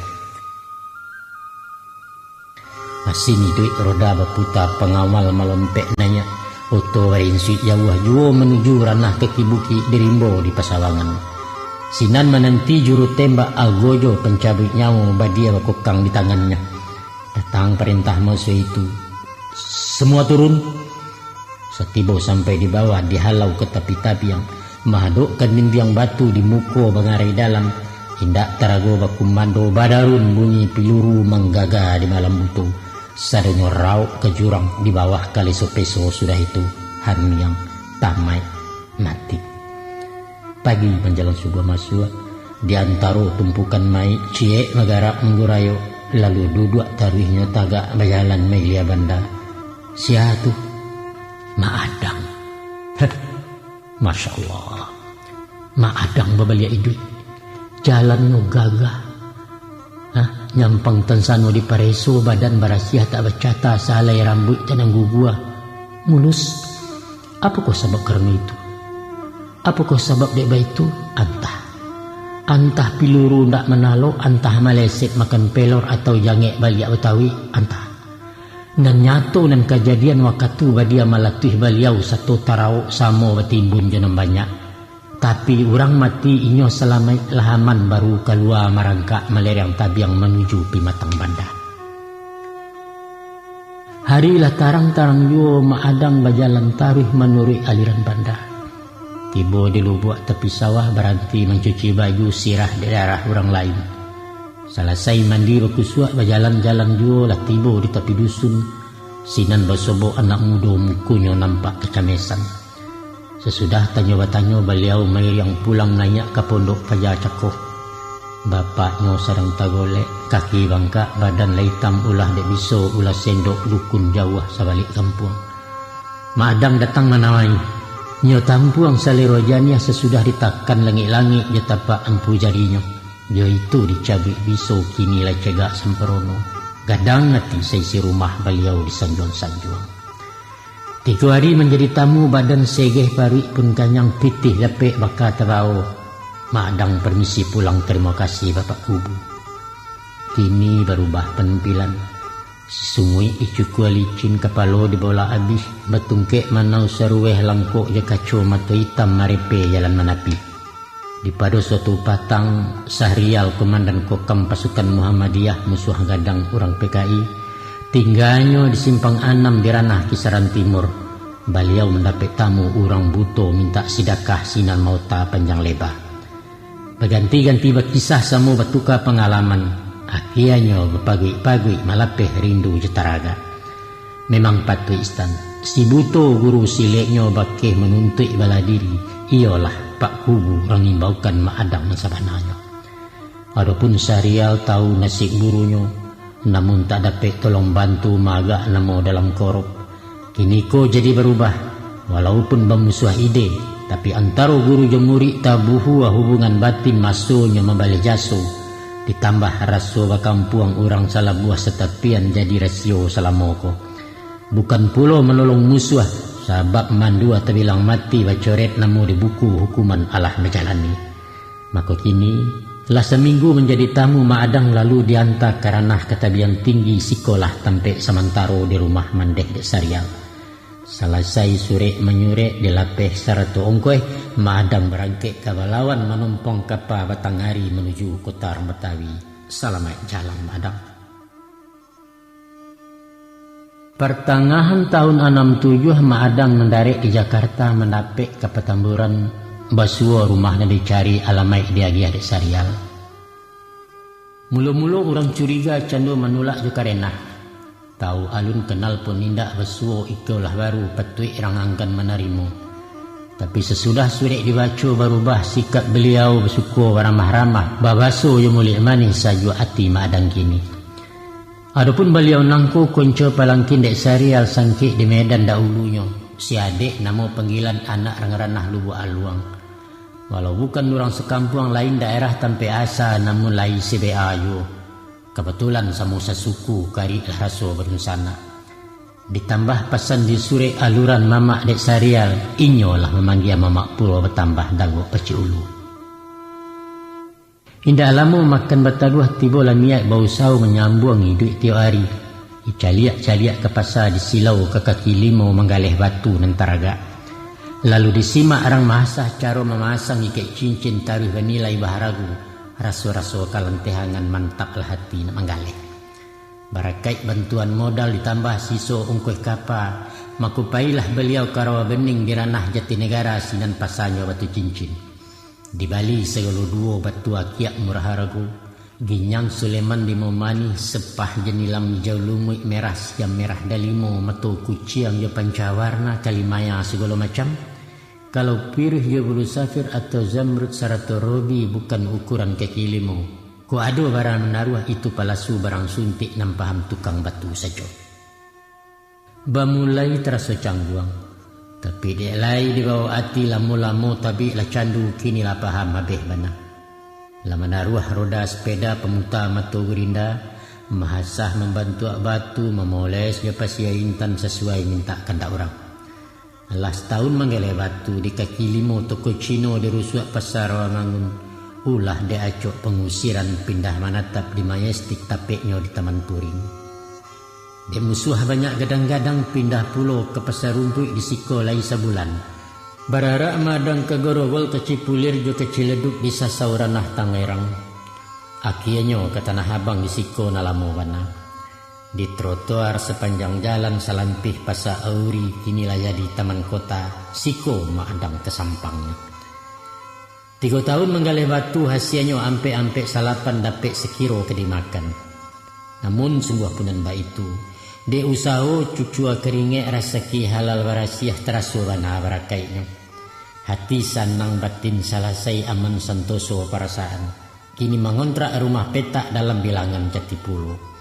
Masin iduik roda baputa, pangawal malompek naiak, oto barinsuik jauah juo manuju ranah kaki bukik di rimbo di pasawangan. Sinan mananti juru tembak, agojo pancabuik nyawo, badia bakokang di tangannyo. Datang parentah maso itu, "Samua turun!" Satibo sampai di bawah, dihalau ka tapi tabiang, mahadok ka dindiang batu, di muko bangarai dalam, indak tarago bakumando, badarun bunyi piluru manggaga di malam buto. Sadonyo rauk ka jurang di bawah kaleso peso, sudah itu hamiang tamaik mati. Pagi manjalang subuah masuak, di antaro tumpukan mayik ciek bagarak manggurayok, lalu duduak taruihnyo tagak bajalan mailia banda. Sia tu? Mak Adang. Heh, Masya Allah. Mak Adang babaliak iduik. Jalannyo gagah. Hah? Nyampang tansano dipareso, badan barasiah tak bacatah, sahalai rambuik tak nan gugua. Mulus. Apokoh sabab karano itu? Apokoh sabab dek baitu? Antah. Antah piluru ndak manalok, antah maleset makan pelor atau jangek baliak Batawi, antah. Nan nyato nan kajadian wakatu badia malatuih baliau sato tarawok samo batimbun jo nan banyak. Tapi urang mati inyo salamaik lah aman baru kalua marangkak malereang tabiang manuju pimatang banda. Hari lah tarang-tarang juo Mak Adang bajalan taruih manuruik aliran banda. Tibo di lubuak tapi sawah, baranti mancuci baju sirah di daerah urang lain. Salasai mandi bakusuak, bajalan-jalan juo lah tibo di tapi dusun. Sinan basobok anak mudo, mukonyo nampak kacamesan. Sasudah tanyo batanyo, baliau mairiang pulang naiak ka pondok paja cako. Bapaknyo sadang tagolek, kaki bangkak, badan lah itam ulah dek biso ulah sendok dukun jauah sabalik kampuang. Mak Adang datang manawai. Nyo tampuang salero janiah sasudah ditakan langik-langik jo tapak ampu jarinyo. Jo itu dicabuik biso, kini lah cegak samparono. Gadang ati saisi rumah baliau disanjuang-sanjuang. Tigo ari manjadi tamu, badan segeh, paruik pun kanyang, pitih dapek baka tabao. Mak Adang parmisi pulang, tarimo kasih Bapak Kubu. Kini barubah panampilan. Sisunguik dicukua licin, kapalo dibolak abih, batungkek manau saruweh, langkok jo kaco, mato itam marepe jalan manapi. Di pado suatu patang, Sahrial, komandan Kokam pasukan Muhammadiyah, musuah gadang urang P K I, tingganyo di Simpang Anam di Ranah Kisaran Timur. Baliau mandapek tamu urang buto mintak sidakah, sinan maota panjang leba. Baganti-ganti bakisah, samo batuka pangalaman, akianyo bapaguik-paguik malapeh rindu jo taragak. Memang patuik, Stan. Si buto guru sileknyo bakeh manuntuik bala diri, iyolah Pak Kubu, urang imbaukan Mak Adang nan sabananyo. Adopun Sahrial tahu nasib gurunyo, namun tak dapek tolong bantu maagak namo dalam korop. Kiniko jadi barubah, walaupun bamusuah ide, tapi antaro guru jo murik tabuhua hubungan batin masonyo mambaleh jaso, ditambah raso bakampuang urang salabuah satapian jadi rasio salamo ko. Bukan pulo manolong musuah, sabab mandua tabilang mati bacoret namo di buku hukuman alah majalani. Mako kini, lah saminggu manjadi tamu Mak Adang, lalu dianta ka Ranah ka tabiang tinggi sikolah tampek samantaro di rumah mandeh dek Sahrial. Salasai surek manyurek, dilapeh sarato ongkoih, Mak Adang barangkek ka balawan manumpang kapa batang ari manuju kota Batawi. Salamaik jalan, Mak Adang. Partangahan tahun anam tujuah, Mak Adang mandarek di Jakarta, mandapek ka Patamburan, basuo rumah nan dicari, alamaik diagiah dek Sahrial. Mulo-mulo urang curiga cando manulak jo karenah. Tahu alun, kanal pun indak, basuo iko lah baru patuik rang anggan manarimo. Tapi sasudah surek dibaco, barubah sikap baliau, basuko baramah-ramah, babaso jo muluik manih, sajuak ati Mak Adang kini. Adopun baliau nangko konco palangkin dek Sahrial sangkek di Medan dahulunyo, si adek namo panggilan anak rang Ranah Lubuak Aluang. Walau bukan urang sakampuang, lain daerah tampek asa, namun lai si B A juo. Kabatulan samo sasuku, kariklah raso badunsanak. Ditambah pasan di surek aluran mamak dek Sahrial, inyo lah mamanggia mamak pulo batambah dagok pacik ulu. Indak lamo makan bataduah, tibolah niaik bausaho manyambuang iduik tiok ari. Dicaliak-caliak ka pasa, disilau ka kaki limo manggaleh batu nan taragak. Lalu disimak rang maasah caro mamasang ikek cincin taruih banilai baharago, raso-raso kalantehangan, mantaplah hati nak manggaleh. Barakaik bantuan modal ditambah siso ongkoih kapa, mako pailah baliau ka Rawa Bening di Ranah Jatinegara, sinan pasanyo batu cincin. Dibali sagalo duo batu akiak murah harago, Ginyang Sulaiman limo manih, sepah janilam ijau lumuik, merah siam merah dalimo, mato kuciang jo pancawarna, kalimaya sagalo macam. Kalau pirih jo bulu safir atau zamrud sarato robi bukan ukuran kaki limo. Kok ado barang manaruah, itu palasu, barang suntik nan paham tukang batu sajo. Bamulai taraso cangguang, tapi dek lai dibawo ati, lamo-lamo tabik lah candu, kini lah paham abih bana. Lah manaruah roda sepeda, pamuta mato gurinda, mahasah mambantuak batu, mamoles jo pasia intan sasuai mintak kandak urang. Lah satahun manggaleh batu, di kaki limo toko Cino, di rusuak Pasar Rawamangun, ulah dek acok pangusiran, pindah manatap di Majestik, tapeknyo di Taman Puring. Dek musuah banyak gadang-gadang, pindah pulo ka Pasar Rumpuik, di siko lai sabulan. Bararak Madang ka Gorogol, ka Cipulir jo ka Ciledug, di Sasau Ranah Tangerang. Akianyo ka Tanah Abang, di siko nan lamo bana. Di trotoar sapanjang jalan, salampih Pasa Auri, kini lah jadi Taman Kota, siko Madang tasampangnyo. Tigo tahun manggaleh batu, hasianyo ampek-ampek salapan, dapek sakiro ka dimakan. Namun sungguah pun nan baitu, dek usaho, cucua karingek, rasaki halal barasiah, taraso bana barakaiknyo. Hati sanang, batin salasai, aman santoso parasaan. Kini mangontrak rumah petak, dalam bilangan Jatipulo.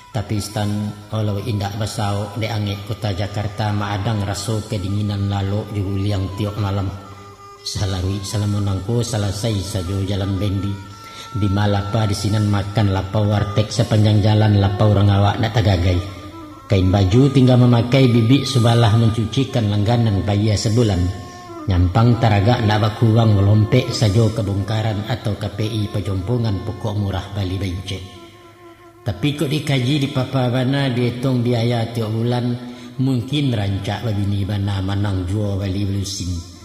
Tapi Stan, walau indak basaok dek angek kota Jakarta, Madang raso kadinginan lalok jo guliang tiok malam. Salaruik salamo nangko, salasai sajo jalan bendi. Di ma lapa, di sinan makan, lapau warteg sapanjang jalan, lapau urang awak ndak tagagai. Kain baju tingga mamakai, bibik subalah mancucikan, langganan bayia sabulan. Nyampang taragak ndak bakuruang, lompek sajo ka Bongkaran atau ka P I Pajompongan, pokok murah bali baincek. Tapi kok dikaji, dipapa bana, dietong biaya tiok bulan, mungkin rancak babini bana, manang juo bali balusin.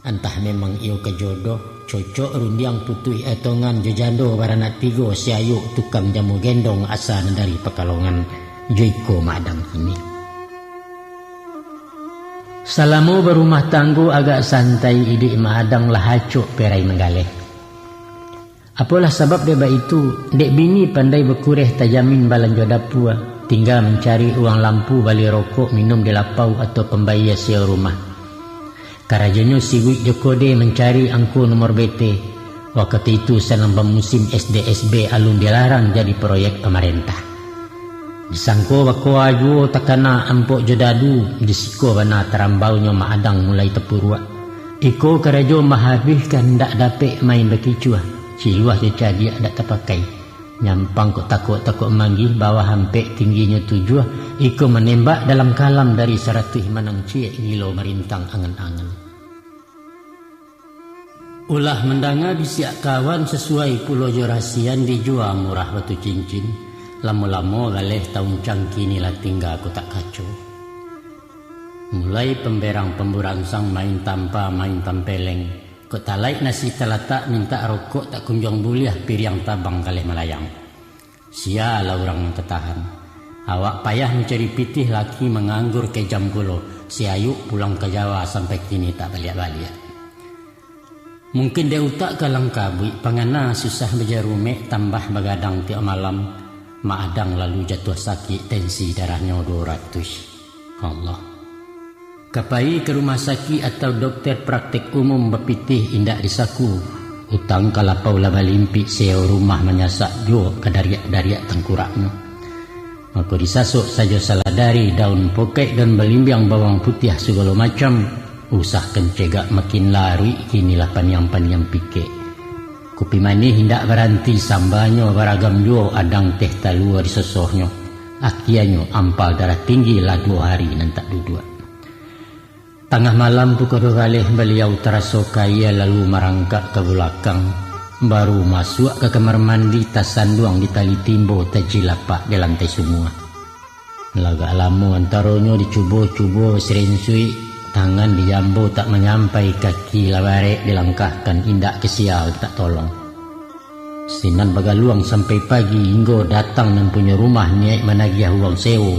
Antah memang iyo ka jodoh, cocok rundiang putuih etongan, jo jando baranak tigo, si Ayuk tukang jamu gendong, asa nan dari Pakalongan, jo iko Madang kini. Salamo barumah tanggo agak santai, iduik Madang lah acok perai manggaleh. Apolah sabab dek baitu, dek bini pandai bakureh, tajamin balanjo dapua, tingga mancari uang lampu, bali rokok, minum di lapau, atau pambayia sewa rumah. Karajonyo siwik jo kode, mancari angko nomor B T. Wakatu itu sadang bamusim S D S B, alun dilarang jadi proyek pamarentah. Disangko bakoa juo takana ampok jo dadu, di siko bana tarambaunyo Madang mulai tapuruak. Iko karajo mahabihkan, ndak dapek main bakicuah, ciluah jo cadiak ndak tapakai. Nyampang kok takok-takok manggih, bawah ampek tingginyo tujuah, iko manembak dalam kalam, dari saratuih manang ciek, gilo marintang angan-angan. Ulah mandanga bisiak kawan, sasuai pulo jo rasian, dijua murah batu cincin, lamo-lamo galeh tauncang, kini lah tingga kotak kaco. Mulai pamberang pamburansang, main tampa, main tampeleng, kok talaik nasi talatak, mintak rokok tak kunjuang buliah, piriang tabang galeh malayang. Sia lah urang nan tatahan. Awak payah mancari pitih, laki manganggur kejam pulo. Si Ayuk pulang ka Jawa, sampai kini tak baliak-baliak. Mungkin dek utak kalang kabuik, pangana susah bajarumek, tambah bagadang tiok malam, Madang lalu jatuah sakik, tensi darahnyo duo ratuih. Allah. Ka pai ka rumah sakik atau dokter praktek umum, bapitih indak disaku. Utang ka lapau lah balimpik, sewa rumah manyasak juo, ka dariak-dariak tangkuraknyo. Mako disasok sajo saladari, daun pokek, daun balimbiang, bawang putiah sagalo macam. Usah kancegak makin laruik, kini lah paniang-paniang pikek. Kupi manih indak baranti, sambanyo baragam juo, adang teh talua disosohnyo. Akianyo ampal darah tinggi, lah duo hari nan tak duduak. Tangah malam pukua duo galeh, baliau taraso kaia, lalu marangkak ka bulakang, baru masuak ka kamar mandi, tasanduang di tali timbo, tajilapak di lantai sumua. Lah agak lamo antaronyo dicubo-cubo sirinsuik, tangan dijambo tak manyampai, kaki lah barek dilangkahkan, indak ka sia tak tolong. Sinan bagaluang sampai pagi, hinggo datang nan punyo rumah niaik managiah uang sewo.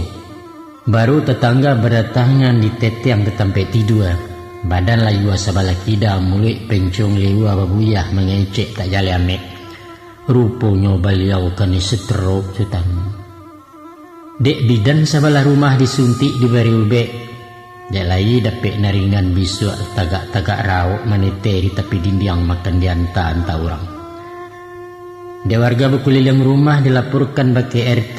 Baru tatangga badatangan, ditetiang ka tampek tidua. Badan layua sabalah kida, muluik pencong liua babuyah, mangecek tak jaleh amek. Ruponyo baliau kanai stroke tu tanu. Dek bidan sabalah rumah disuntik dibari ubek, dek lai dapek naringan bisuak tagak-tagak raok manete di tapi dindiang makan dianta antah urang. Dek warga bakuliliang rumah dilaporkan bakeh R T,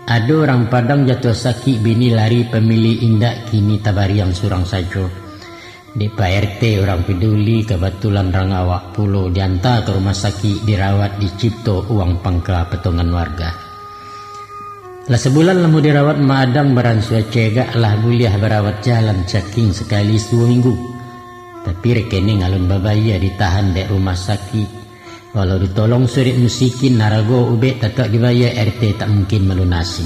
ado urang Padang jatuah sakik bini lari pamilih indak kini tabariang surang sajo. Dek Pak R T urang paduli, kabatulan rang awak pulo dianta ka rumah sakik dirawat dicipto uang pangka potongan warga. Lah sabulan lamo dirawat Mak Adang baransua cegak lah buliah barawat jalan caking sakali duo minggu. Tapi rekening alun babayia ditahan dek rumah sakik. Walau ditolong surek musikin, harago ubek tatak dibayia R T tak mungkin malunasi.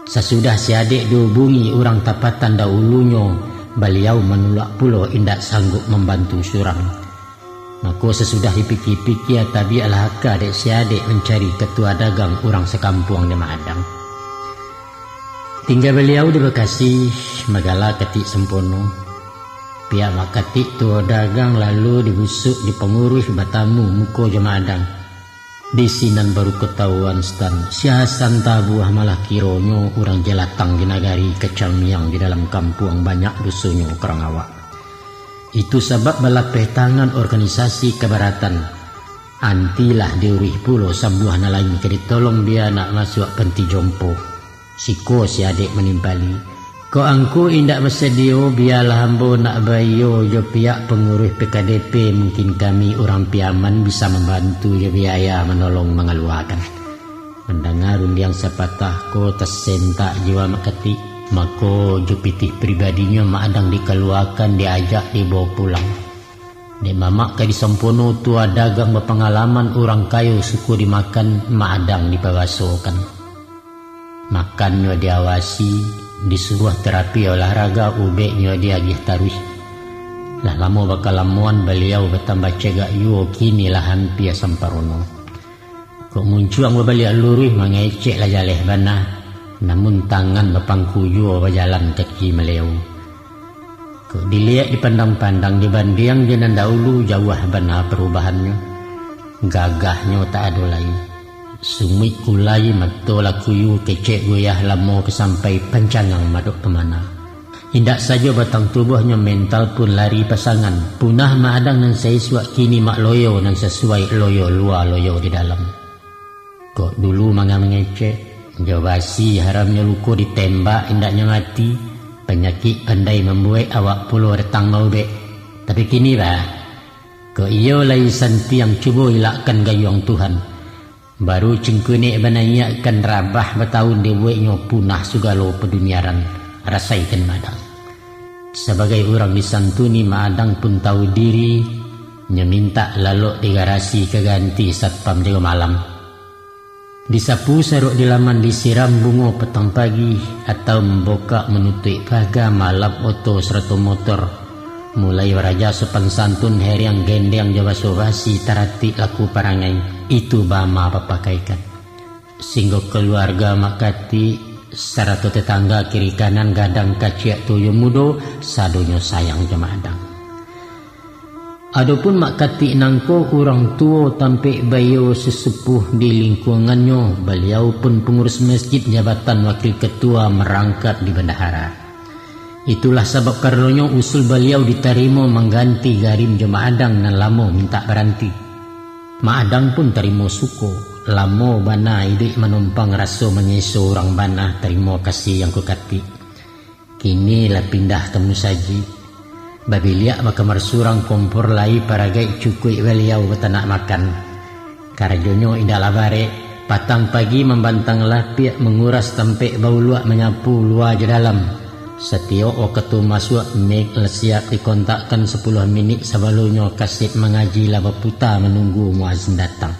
Sasudah si adek dihubungi urang tapatan dahulunyo, baliau manulak pulo indak sanggup mambantu surang. Mako sasudah dipikia-pikia, tabiaklah aka dek si adek mancari katua dagang urang sakampuang di Madang. Tingga baliau di Bakasi, magala Katik Sampono. Piak Mak Katik tuo dagang lalu dibusuk di panguruih batamu muko jo Madang. Di sinan baru katahuan stan, si Hasan Tabuah malah kironyo urang jalatang di nagari, kacamiang di dalam kampuang, banyak dosonyo ka urang awak. Itu sabab balapeh tangan organisasi kabaratan. Antilah diuruih pulo sambuah nan lain ka ditolong bia nak masuak panti jompo. Siko si adek manimpali, "Kok angku indak basadio, bialah ambo nak baiyo jo piak panguruih P K D P, mungkin kami urang Piaman bisa mambantu jo biaya manolong mangaluakan." Mandanga rundiang sapatah ko, tasentak jiwa Mak Katik. Mako, jo pitih pribadinyo Mak Adang dikaluakan, diajak dibawa pulang. Dek mamak ka disampono tuo dagang bapangalaman, urang kayo suko dimakan, Mak Adang dipabasokan. Makannyo diawasi, disuruah terapi olahraga, ubeknyo diagiah taruih. Lah lamo bakalamoan, baliau batambah cegak juo, kini lah ampia samparono. Kok muncuang babaliak luruih, mangecek lah jaleh bana, namun tangan bapangku juo, bajalan kaki maleo. Kok diliek dipandang-pandang, dibandiang jo nan dahulu, jauah bana parubahannyo. Gagahnyo tak ado lai. Sumuik kulai, mato lah kuyu, kecek goyah, lamo ka sampai pancangang madok pamana. Indak sajo batang tubuahnyo, mental pun lari pasangan. Punah Mak Adang nan saisuak, kini mak loyo nan sasuai, loyo lua, loyo di dalam. Kok dulu manga mangecek, jo basi haramnyo luko, ditembak indaknyo mati, panyakik pandai mambuek, awak pulo datang maubek. Tapi kini bah, kok iyo lai santiang, cubo ilakkan gayuang Tuhan. Baru cingkunek banaiakkan, rabah batahun dibueknyo, punah sagalo paduniaran, rasaikan Mak Adang. Sabagai urang disantuni, Mak Adang pun tahu diri, nyo mintak lalok di garasi ka ganti satpam jago malam. Disapu saruak di laman, disiram bungo patang pagi, atau mambukak manutuik paga, malap oto sarato motor. Mulai baraja sopan santun, heriang gendeang jo baso basi, taratik laku parangai, itu bama bapakaikan. Singgo kaluarga Mak Katik, sarato tatangga kiri kanan, gadang kaciak tuyuang mudo, sadonyo sayang jo Mak Adang. Adopun Mak Katik nangko urang tuo tampek baiyo, sesepuh di lingkuangannyo, baliau pun pangurus masjid, jabatan wakil ketua marangkap di bandahara. Itulah sabab karanonyo usul baliau ditarimo mangganti Garim jo Mak Adang nan lamo mintak baranti. Mak Adang pun tarimo suko, lamo bana iduik manumpang, raso manyeso urang bana, tarimo kasih Angku Katik. Kini lah pindah ka musajik. Babiliak bakamar surang, kompor lai paragaik, cukuik baliau batanak makan. Karajonyo indaklah barek, patang pagi mambantang lapiak, manguras tampek bauluak, manyapu lua jo dalam. Satiok wakatu masuak, mik lah siap dikontakkan, sapuluah minik sabalumnyo kaset mangaji lah baputa, manunggu muazin datang.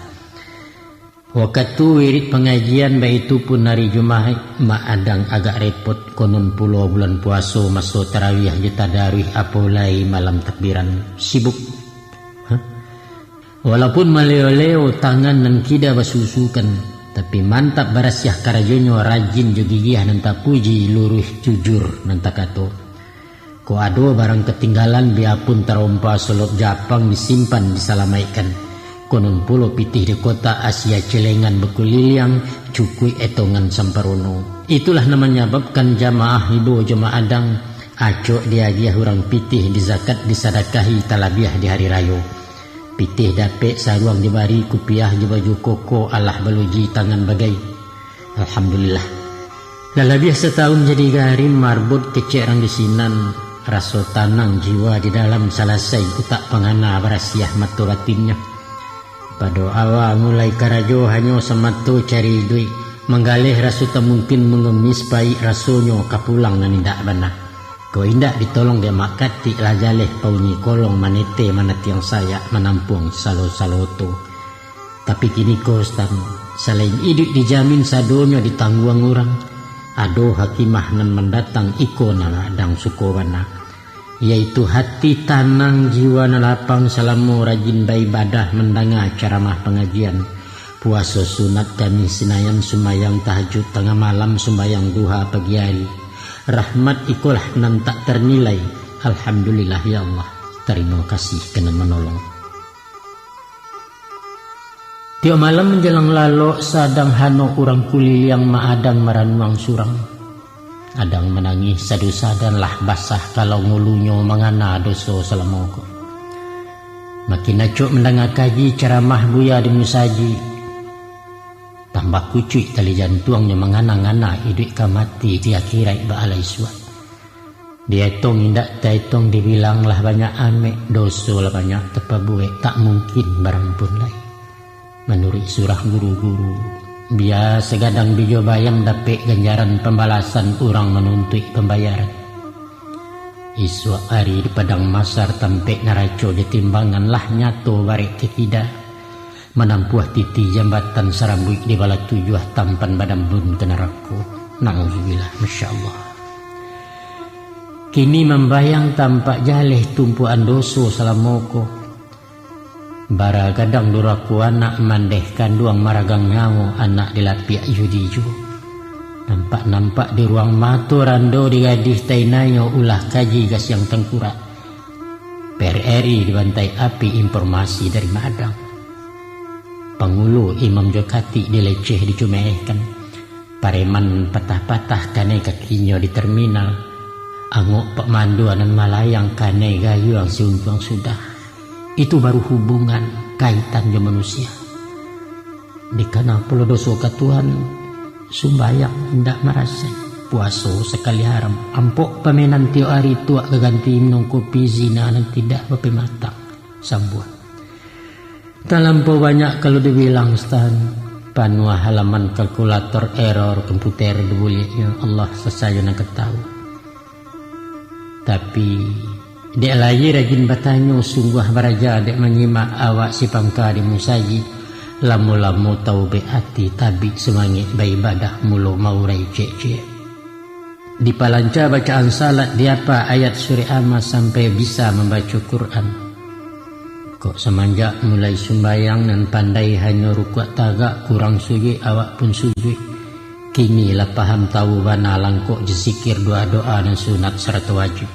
Wakatu wirid pangajian, baitu pun ari Jumaik, Mak Adang agak repot, konon pulo bulan puaso, maso tarawiah jo tadaruih, apo lai malam takbiran, sibuk. Hah? Walaupun maleo-leo, tangan nan kida basusukan, tapi mantap barasiah karajonyo, rajin jo gigiah nan tapuji, luruih jujur nan takato. Kok ado barang katinggalan, biapun tarompa solop japang, disimpan, disalamaikkan. Konon pulo pitih di kotak asia celengan bakuliliang, cukuik etongan samparono. Itulah nan manyababkan jamaah ibo jo Mak Adang acok diagiah urang pitih, dizakat, disadakahi, talabiah di hari rayo. Pitih dapek, saruang dibari, kupiah jo baju koko, alah baluji tangan bagai. Alhamdulillah. Lah labiah satahun jadi garim, marbot kecek rang di sinan, raso tanang jiwa di dalam, salasai utak pangana, barasiah mato batinnyo. Pado awa mulai karajo hanyo samato cari iduik, manggaleh raso tak mungkin, mangemis paik rasonyo, ka pulang nan indak bana. Kok indak ditolong dek Mak Katik, lah jaleh paunyi kolong, manete manatiang sayak, manampuang salo-saloto. Tapi kiniko, Stan, salain iduik dijamin, sadonyo ditangguang urang, ado hakimah nan mandatang, iko nan Adang suko bana, yaitu hati tanang, jiwa nan lapang, salamo rajin baibadah, mandanga caramah pangajian, puaso sunat Kamih Sinayan, sumbayang tahajud tangah malam, sumbayang duha pagi ari. Rahmat ikolah nan tak tarnilai. Alhamdulillah, ya Allah, tarimo kasih ka nan manolong. Tiok malam manjalang lalok, sadang hanok urang kuliliang, Mak Adang maranuang surang. Adang manangih sadu-sadan, lah basah kalau ngulunyo, mangana doso salamo ko. Makin acok mandanga kaji caramah buya di musajik, tambah kucuik tali jantuangnyo, mangana-ngana iduik ka mati, di akhirat baalai suak. Dietong indak taetong, dibilang lah banyak amek, doso lah banyak tapabuek, tak mungkin barampun lai. Manuruik surah guru-guru, bia sagadang bijo bayam, dapek ganjaran pambalasan, urang manuntuik pambayaran. Isuak ari di padang masar, tampek naraco jo timbangan, lah nyato barek takida. Manampuah titi jambatan, sarambuik di bala tujuah, tampan badambun ka narako. Nauzubillah, masya Allah. Kini mambayang tampak jaleh, tumpuakan doso salamo ko. Bara gadang durako anak, mandeh kanduang maragang nyawo, anak dilapiak judi juo. Nampak-nampak di ruang mato, rando di gadih tainayo, ulah kaji gasiang tangkurak. P R R I dibantai api, informasi dari Mak Adang. Pangulu imam jo katik dileceh dicumehkan. Pareman patah-patah kanai kakinyo di terminal. Angok Pak Mando nan malayang kanai gayuang si untuang sudah. Itu baru hubungan, kaitan jo manusia. Dikana pulo doso ka Tuhan, sumbayang indak marasai, puaso sakali haram, ampok pamenan tiok ari tuak ka ganti minum kopi, zina nan tidak bapematang. Sambuang. Talampau banyak kalau dibilang, Stan. Panuah halaman kalkulator, error komputer dibuliaknyo, Allah sasajo nan ka tahu. Tapi, dek lai rajin batanyo, sungguah baraja dek manyimak awak si pangka di musajik, lamo-lamo taubek ati, tabik sumangek baibadah, mulo maurai ciek-ciek. Dipalanca bacaan salat, diapa ayat surek Amma sampai bisa mambaco Quran. Kok samanjak mulai sumbayang nan pandai hanyo rukuak tagak, kurang sujuik awak pun sujuik. Kini lah paham tawu bana langkok jo zikir, doa-doa nan sunat sarato wajib.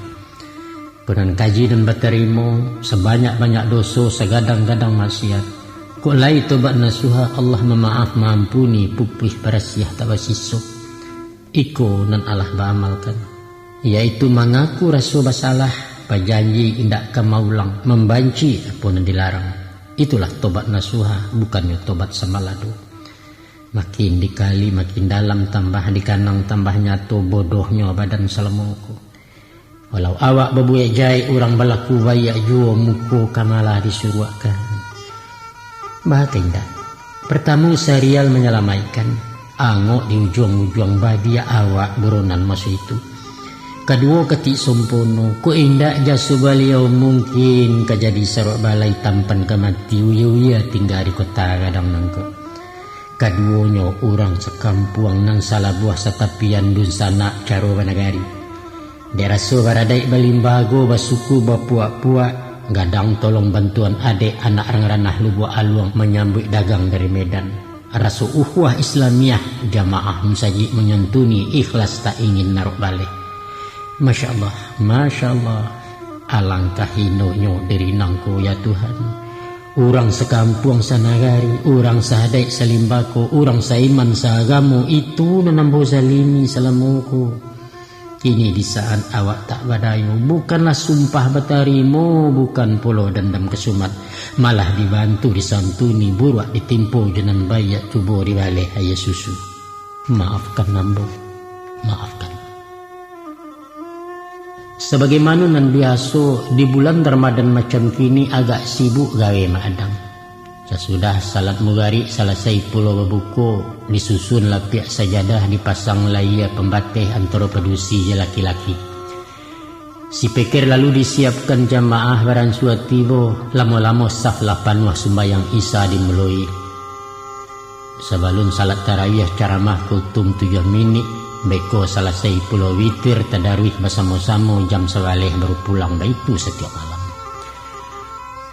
Ko nan kaji nan batarimo, sabanyak-banyak doso, sagadang-gadang maksiat. Kok lai tobat nasuha, Allah mamaaf maampuni, pupuih barasiah tak basiso. Iko nan alah baamalkan, yaitu mangaku raso basalah, bajanji indak ka maulang, mambanci apo nan dilarang. Itulah tobat nasuha, bukannyo tobat sambalado. Makin dikali makin dalam, tambah dikanang tambah nyato bodohnyo badan salamo ko. Walau awak babuek jahek, urang balaku baiak juo, muko ka malah disuruakkan. Baa ka indak? Partamo, sarial manyalamaikkan, angok di ujuang-ujuang badia awak buronan maso itu. Kaduo, katik sompono, kok indak jaso baliau, mungkin ka jadi sarok balai, tampan ka mati, uya-uya tingga di kota gadang nangko. Kaduonyo urang sakampuang nan salabuah satapian dunsanak caro banagari. Dek raso baradaik balimbago, basuku bapuak-puak, gadang tolong bantuan adek, anak rang ranah Lubuak Aluang manyambuik dagang dari Medan. Raso ukhuwah Islamiah, jamaah musajik manyantuni, ikhlas tak ingin narok baleh. Masya Allah, masya Allah. Alangkah hinonyo diri nangko, ya Tuhan. Urang sakampuang sanagari, urang saadaik salimbako, urang saiman saagamo, itu nan ambo zalimi salamo ko. Kini di saat awak tak badayo, bukanlah sumpah batarimo, bukan pulo dandam kasumat, malah dibantu disantuni, buruak ditimpo jo nan baiak, cubo dibaleh aia susu. Maafkan ambo, maafkan. Sabagaimano nan biaso, di bulan Ramadan macam kini agak sibuk gawe Mak Adang. Sasudah salat mugarik salasai pulo babuko, disusun lapiak sajadah, dipasang layia pambateh antaro padusi jo laki-laki. Sipeker lalu disiapkan jamaah baransua tibo, lamo-lamo saf lah panuah sumbayang Isya dimuloi. Sabalun salat tarawih caramah kutum tujuah minik, beko salasai pulo witir tadaruih basamo-samo jam sabaleh baru pulang, baitu satiok malam.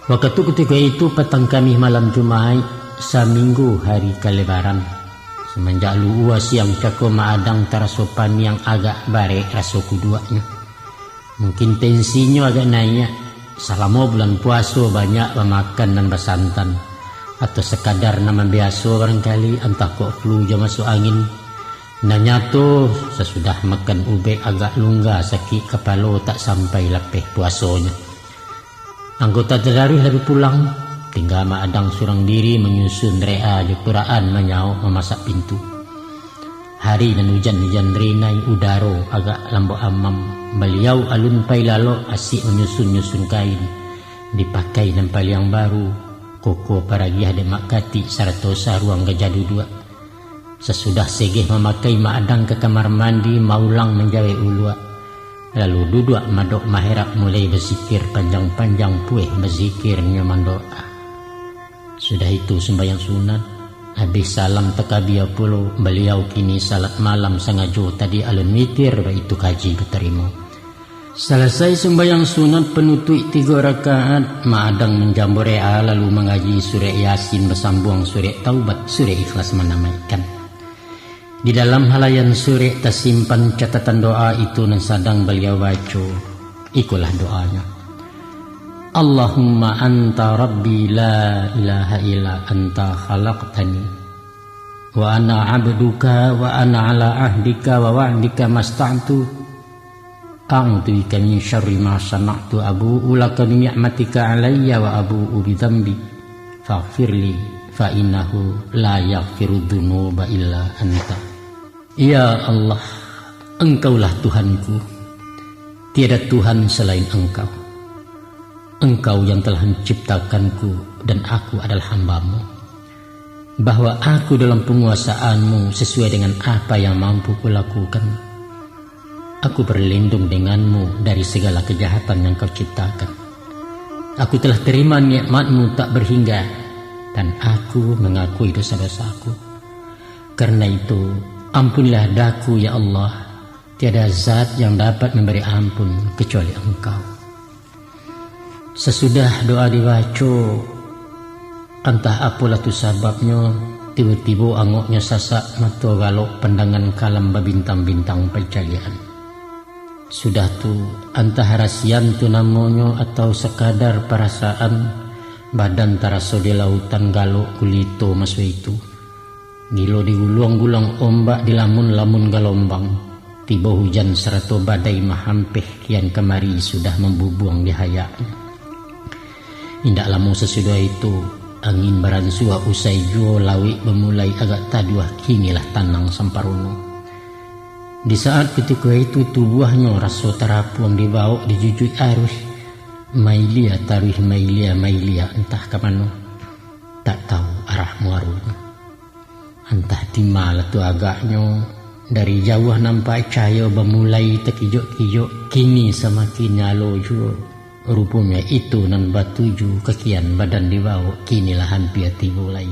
Wakatu kutiko itu patang Kamih malam Jumaik, saminggu hari kalebaran. Samanjak luhua siang cako Mak Adang taraso paniang, agak barek raso kuduaknyo. Mungkin tensinyo agak naiak. Salamo bulan puaso banyak bamakan nan basantan, atau sakadar nan mambiaso barangkali, antah kok flu jo masuak angin. Nan nyato, sasudah makan ubek agak lungga sakik kapalo, tak sampai lapeh puasonyo. Anggota tadaruih lah bi pulang, tingga Mak Adang surang diri manyusun doa jo Quran, manyaok mamasak pintu. Hari nan ujan-ujan rinai, udaro agak lambok amam, baliau alun pai lalok, asik manyusun-nyusun kain, dipakai nan paliang baru, koko paragiah dek Mak Katik sarato saruang gajah duduak. Sasudah segeh mamakai, Mak Adang ka kamar mandi, maulang manjawek uluak. Lalu duduak madok maherap, mulai bazikir panjang-panjang, pueh bazikir nyo mandoa. Sudah itu sumbayang sunat, abih salam takabia pulo, baliau kini salat malam sangajo, tadi alun witir, baitu kaji batarimo. Salasai sumbayang sunat panutuik tigo rakaat, Mak Adang manjambo doa lalu mangaji surek Yasin basambuang surek Taubat, surek Ikhlas manamaikan. Di dalam halayan surek tasimpan catatan doa itu nan sadang baliau baco. Ikolah doanyo. Allahumma anta rabbi la ilaha illa anta khalaqtani, wa ana abduka, wa ana ala ahdika wa wa'dika masta'tu. A'udzu bika min syarri ma sana'tu, abu'u laka bi ni'matika alayya wa abu'u bi dzambi, faghfirli, fa innahu la yaghfiru dzunuba illa anta. Ya Allah, Engkaulah Tuhanku, tiada Tuhan selain Engkau. Engkau yang telah menciptakanku dan aku adalah hamba-Mu, bahwa aku dalam penguasaan-Mu sesuai dengan apa yang mampu kulakukan. Aku berlindung dengan-Mu dari segala kejahatan yang Kau ciptakan. Aku telah terima nikmat-Mu tak berhingga, dan aku mengakui dosa-dosaku. Karena itu, ampunilah daku, ya Allah. Tiada zat yang dapat memberi ampun kecuali Engkau. Sasudah doa dibaco, antah apolah tu sababnyo, tibo-tibo angoknyo sasak, mato galok, pandangan kalam babintang-bintang pancaliakan. Sudah tu, antah rasian tu namonyo atau sakadar parasaan, badan taraso di lautan, galok gulito maso itu. Gilo diguluang-guluang ombak, dilamun-lamun galombang, tibo hujan sarato badai mahampeh kian kamari sudah mambubuang di hayaknyo. Indak lamo sasudah itu, angin baransua, usai juo lauik bamulai agak taduah, kinilah tanang samparono. Di saat kutiko itu, tubuahnyo raso tarapuang dibawok dijujuik aruih, mailia taruih, mailia, mailia, antah ka mano, tak tahu arah muaronyo. Antah di ma lah tu agaknyo, dari jauah nampak cahayo bamulai takijok-kijok, kini samakin nyalo juo. Ruponyo itu nan batuju ka kian badan dibawok, kini lah hampia tibo lai.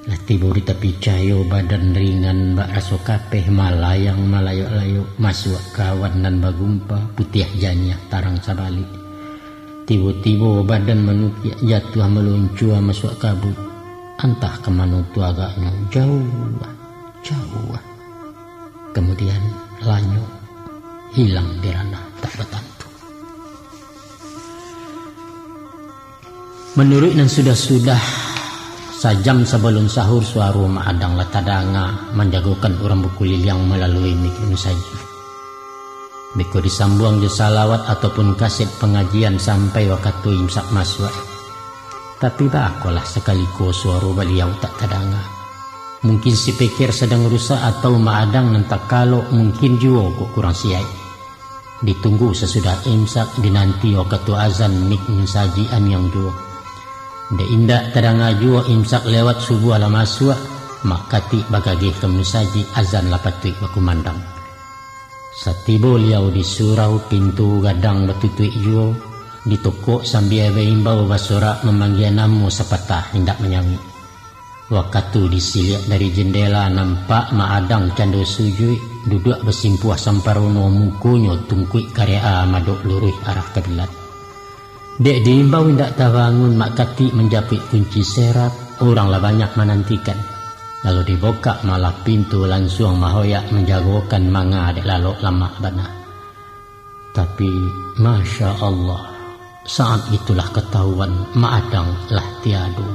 Lah tibo di tapi cahayo, badan ringan bak raso kapeh, malayang malayok-layok, masuak ka awan nan bagumpa, putiah janiah tarang sabalik. Tibo-tibo badan manukiak, jatuah maluncua masuak kabut. Antah ka mano tu agaknyo, jauah, jauah. Kamudian, lanyok, hilang di ranah tak batantu. Manuruik nan sudah-sudah, sajam sabalun sahur suaro Mak Adang lah tadanga manjagokan urang bakuliliang malalui mik musajik. Beko disambuang jo salawat ataupun kaset pangajian sampai wakatu imsak masuak. Tapi baakolah sakali ko suaro baliau tak tadanga. Mungkin speaker sadang rusak atau Mak Adang nan takalok, mungkin juo kok kurang siaik. Ditunggu sasudah imsak, dinanti wakatu azan mik musajik aniang juo. Dek indak tadanga juo imsak lewat subuah lah masuak, Mak Katik bagageh ka musajik azan lah patuik bakumandang. Satibo liau di surau, pintu gadang batutuik juo, ditokok sambia baimbau basorak mamanggia namo sapatah indak manyauik. Wakatu disiliak dari jendela, nampak Mak Adang cando sujuik, duduak basimpuah samparono, mukonyo tungkuik karek a madok luruih arah kiblat. Dek diimbau indak tabangun, Mak Katik manjapuik kunci serap, urang lah banyak manantikan. Lalu dibukak malah pintu, lansuang mahoyak manjagokan manga dek lalok lamak bana. Tapi, Masya Allah, saat itulah katahuan Mak Adang lah tiado.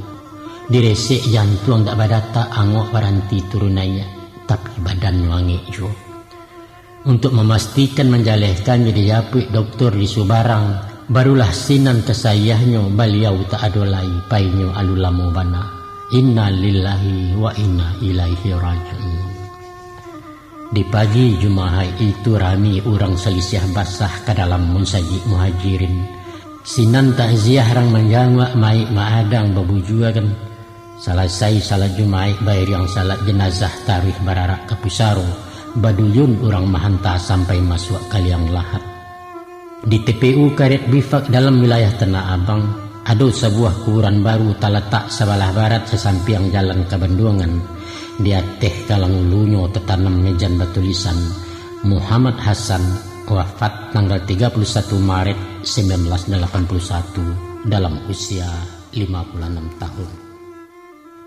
Diresek jantuang dak badatak, angok baranti turun naiak, tapi badannyo angek juo. Untuk mamastikan manjalehkannyo dijapuik dokter di subarang, barulah sinan ka sahiahnyo baliau tak ado lai, painyo alun lamo bana. Inna lillahi wa inna ilaihi raji'un. Di pagi Jumahaik itu rami urang salisiah basah ka dalam musajik Muhajirin. Sinan takziah rang manjanguak mayik Mak Adang babujuakan. Salasai salat Jumaik, bairiang salat janazah taruih bararak ka pusaro, baduyun urang mahanta sampai masuak ka liang lahat. Di T P U Karet Bifak dalam wilayah Tanah Abang, ado sabuah kuburan baru talatak sabalah barat sasampiang jalan ka Banduangan. Di ateh kalang ulunyo tatanam mejan batulisan, Muhammad Hasan, wafat tanggal tiga puluh satu Maret sembilan belas delapan puluh satu, dalam usia lima puluh anam tahun.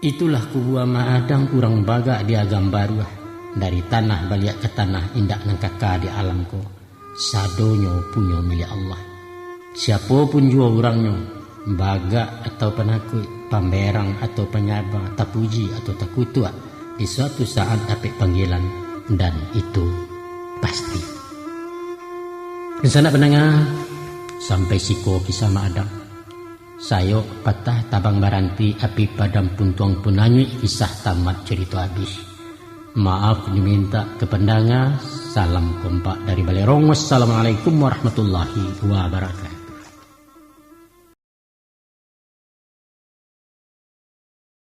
Itulah kubua Mak Adang urang bagak di Agam Baruah, dari tanah baliak ka tanah indak nan kaka di alam ko. Sadonyo punyo milik Allah. Siapo pun juo urangnyo, bagak atau panakuik, pamberang atau panyaba, tapuji atau takutuak, di suatu saat dapek panggilan, dan itu pasti. Dunsanak pandanga, sampai siko kisah Mak Adang. Sayok patah tabang baranti, api padam puntuang pun anyuik, kisah tamat carito abih. Maaf dimintak ka pandanga, salam kompak dari Balerong. Wassalamualaikum warahmatullahi wabarakatuh.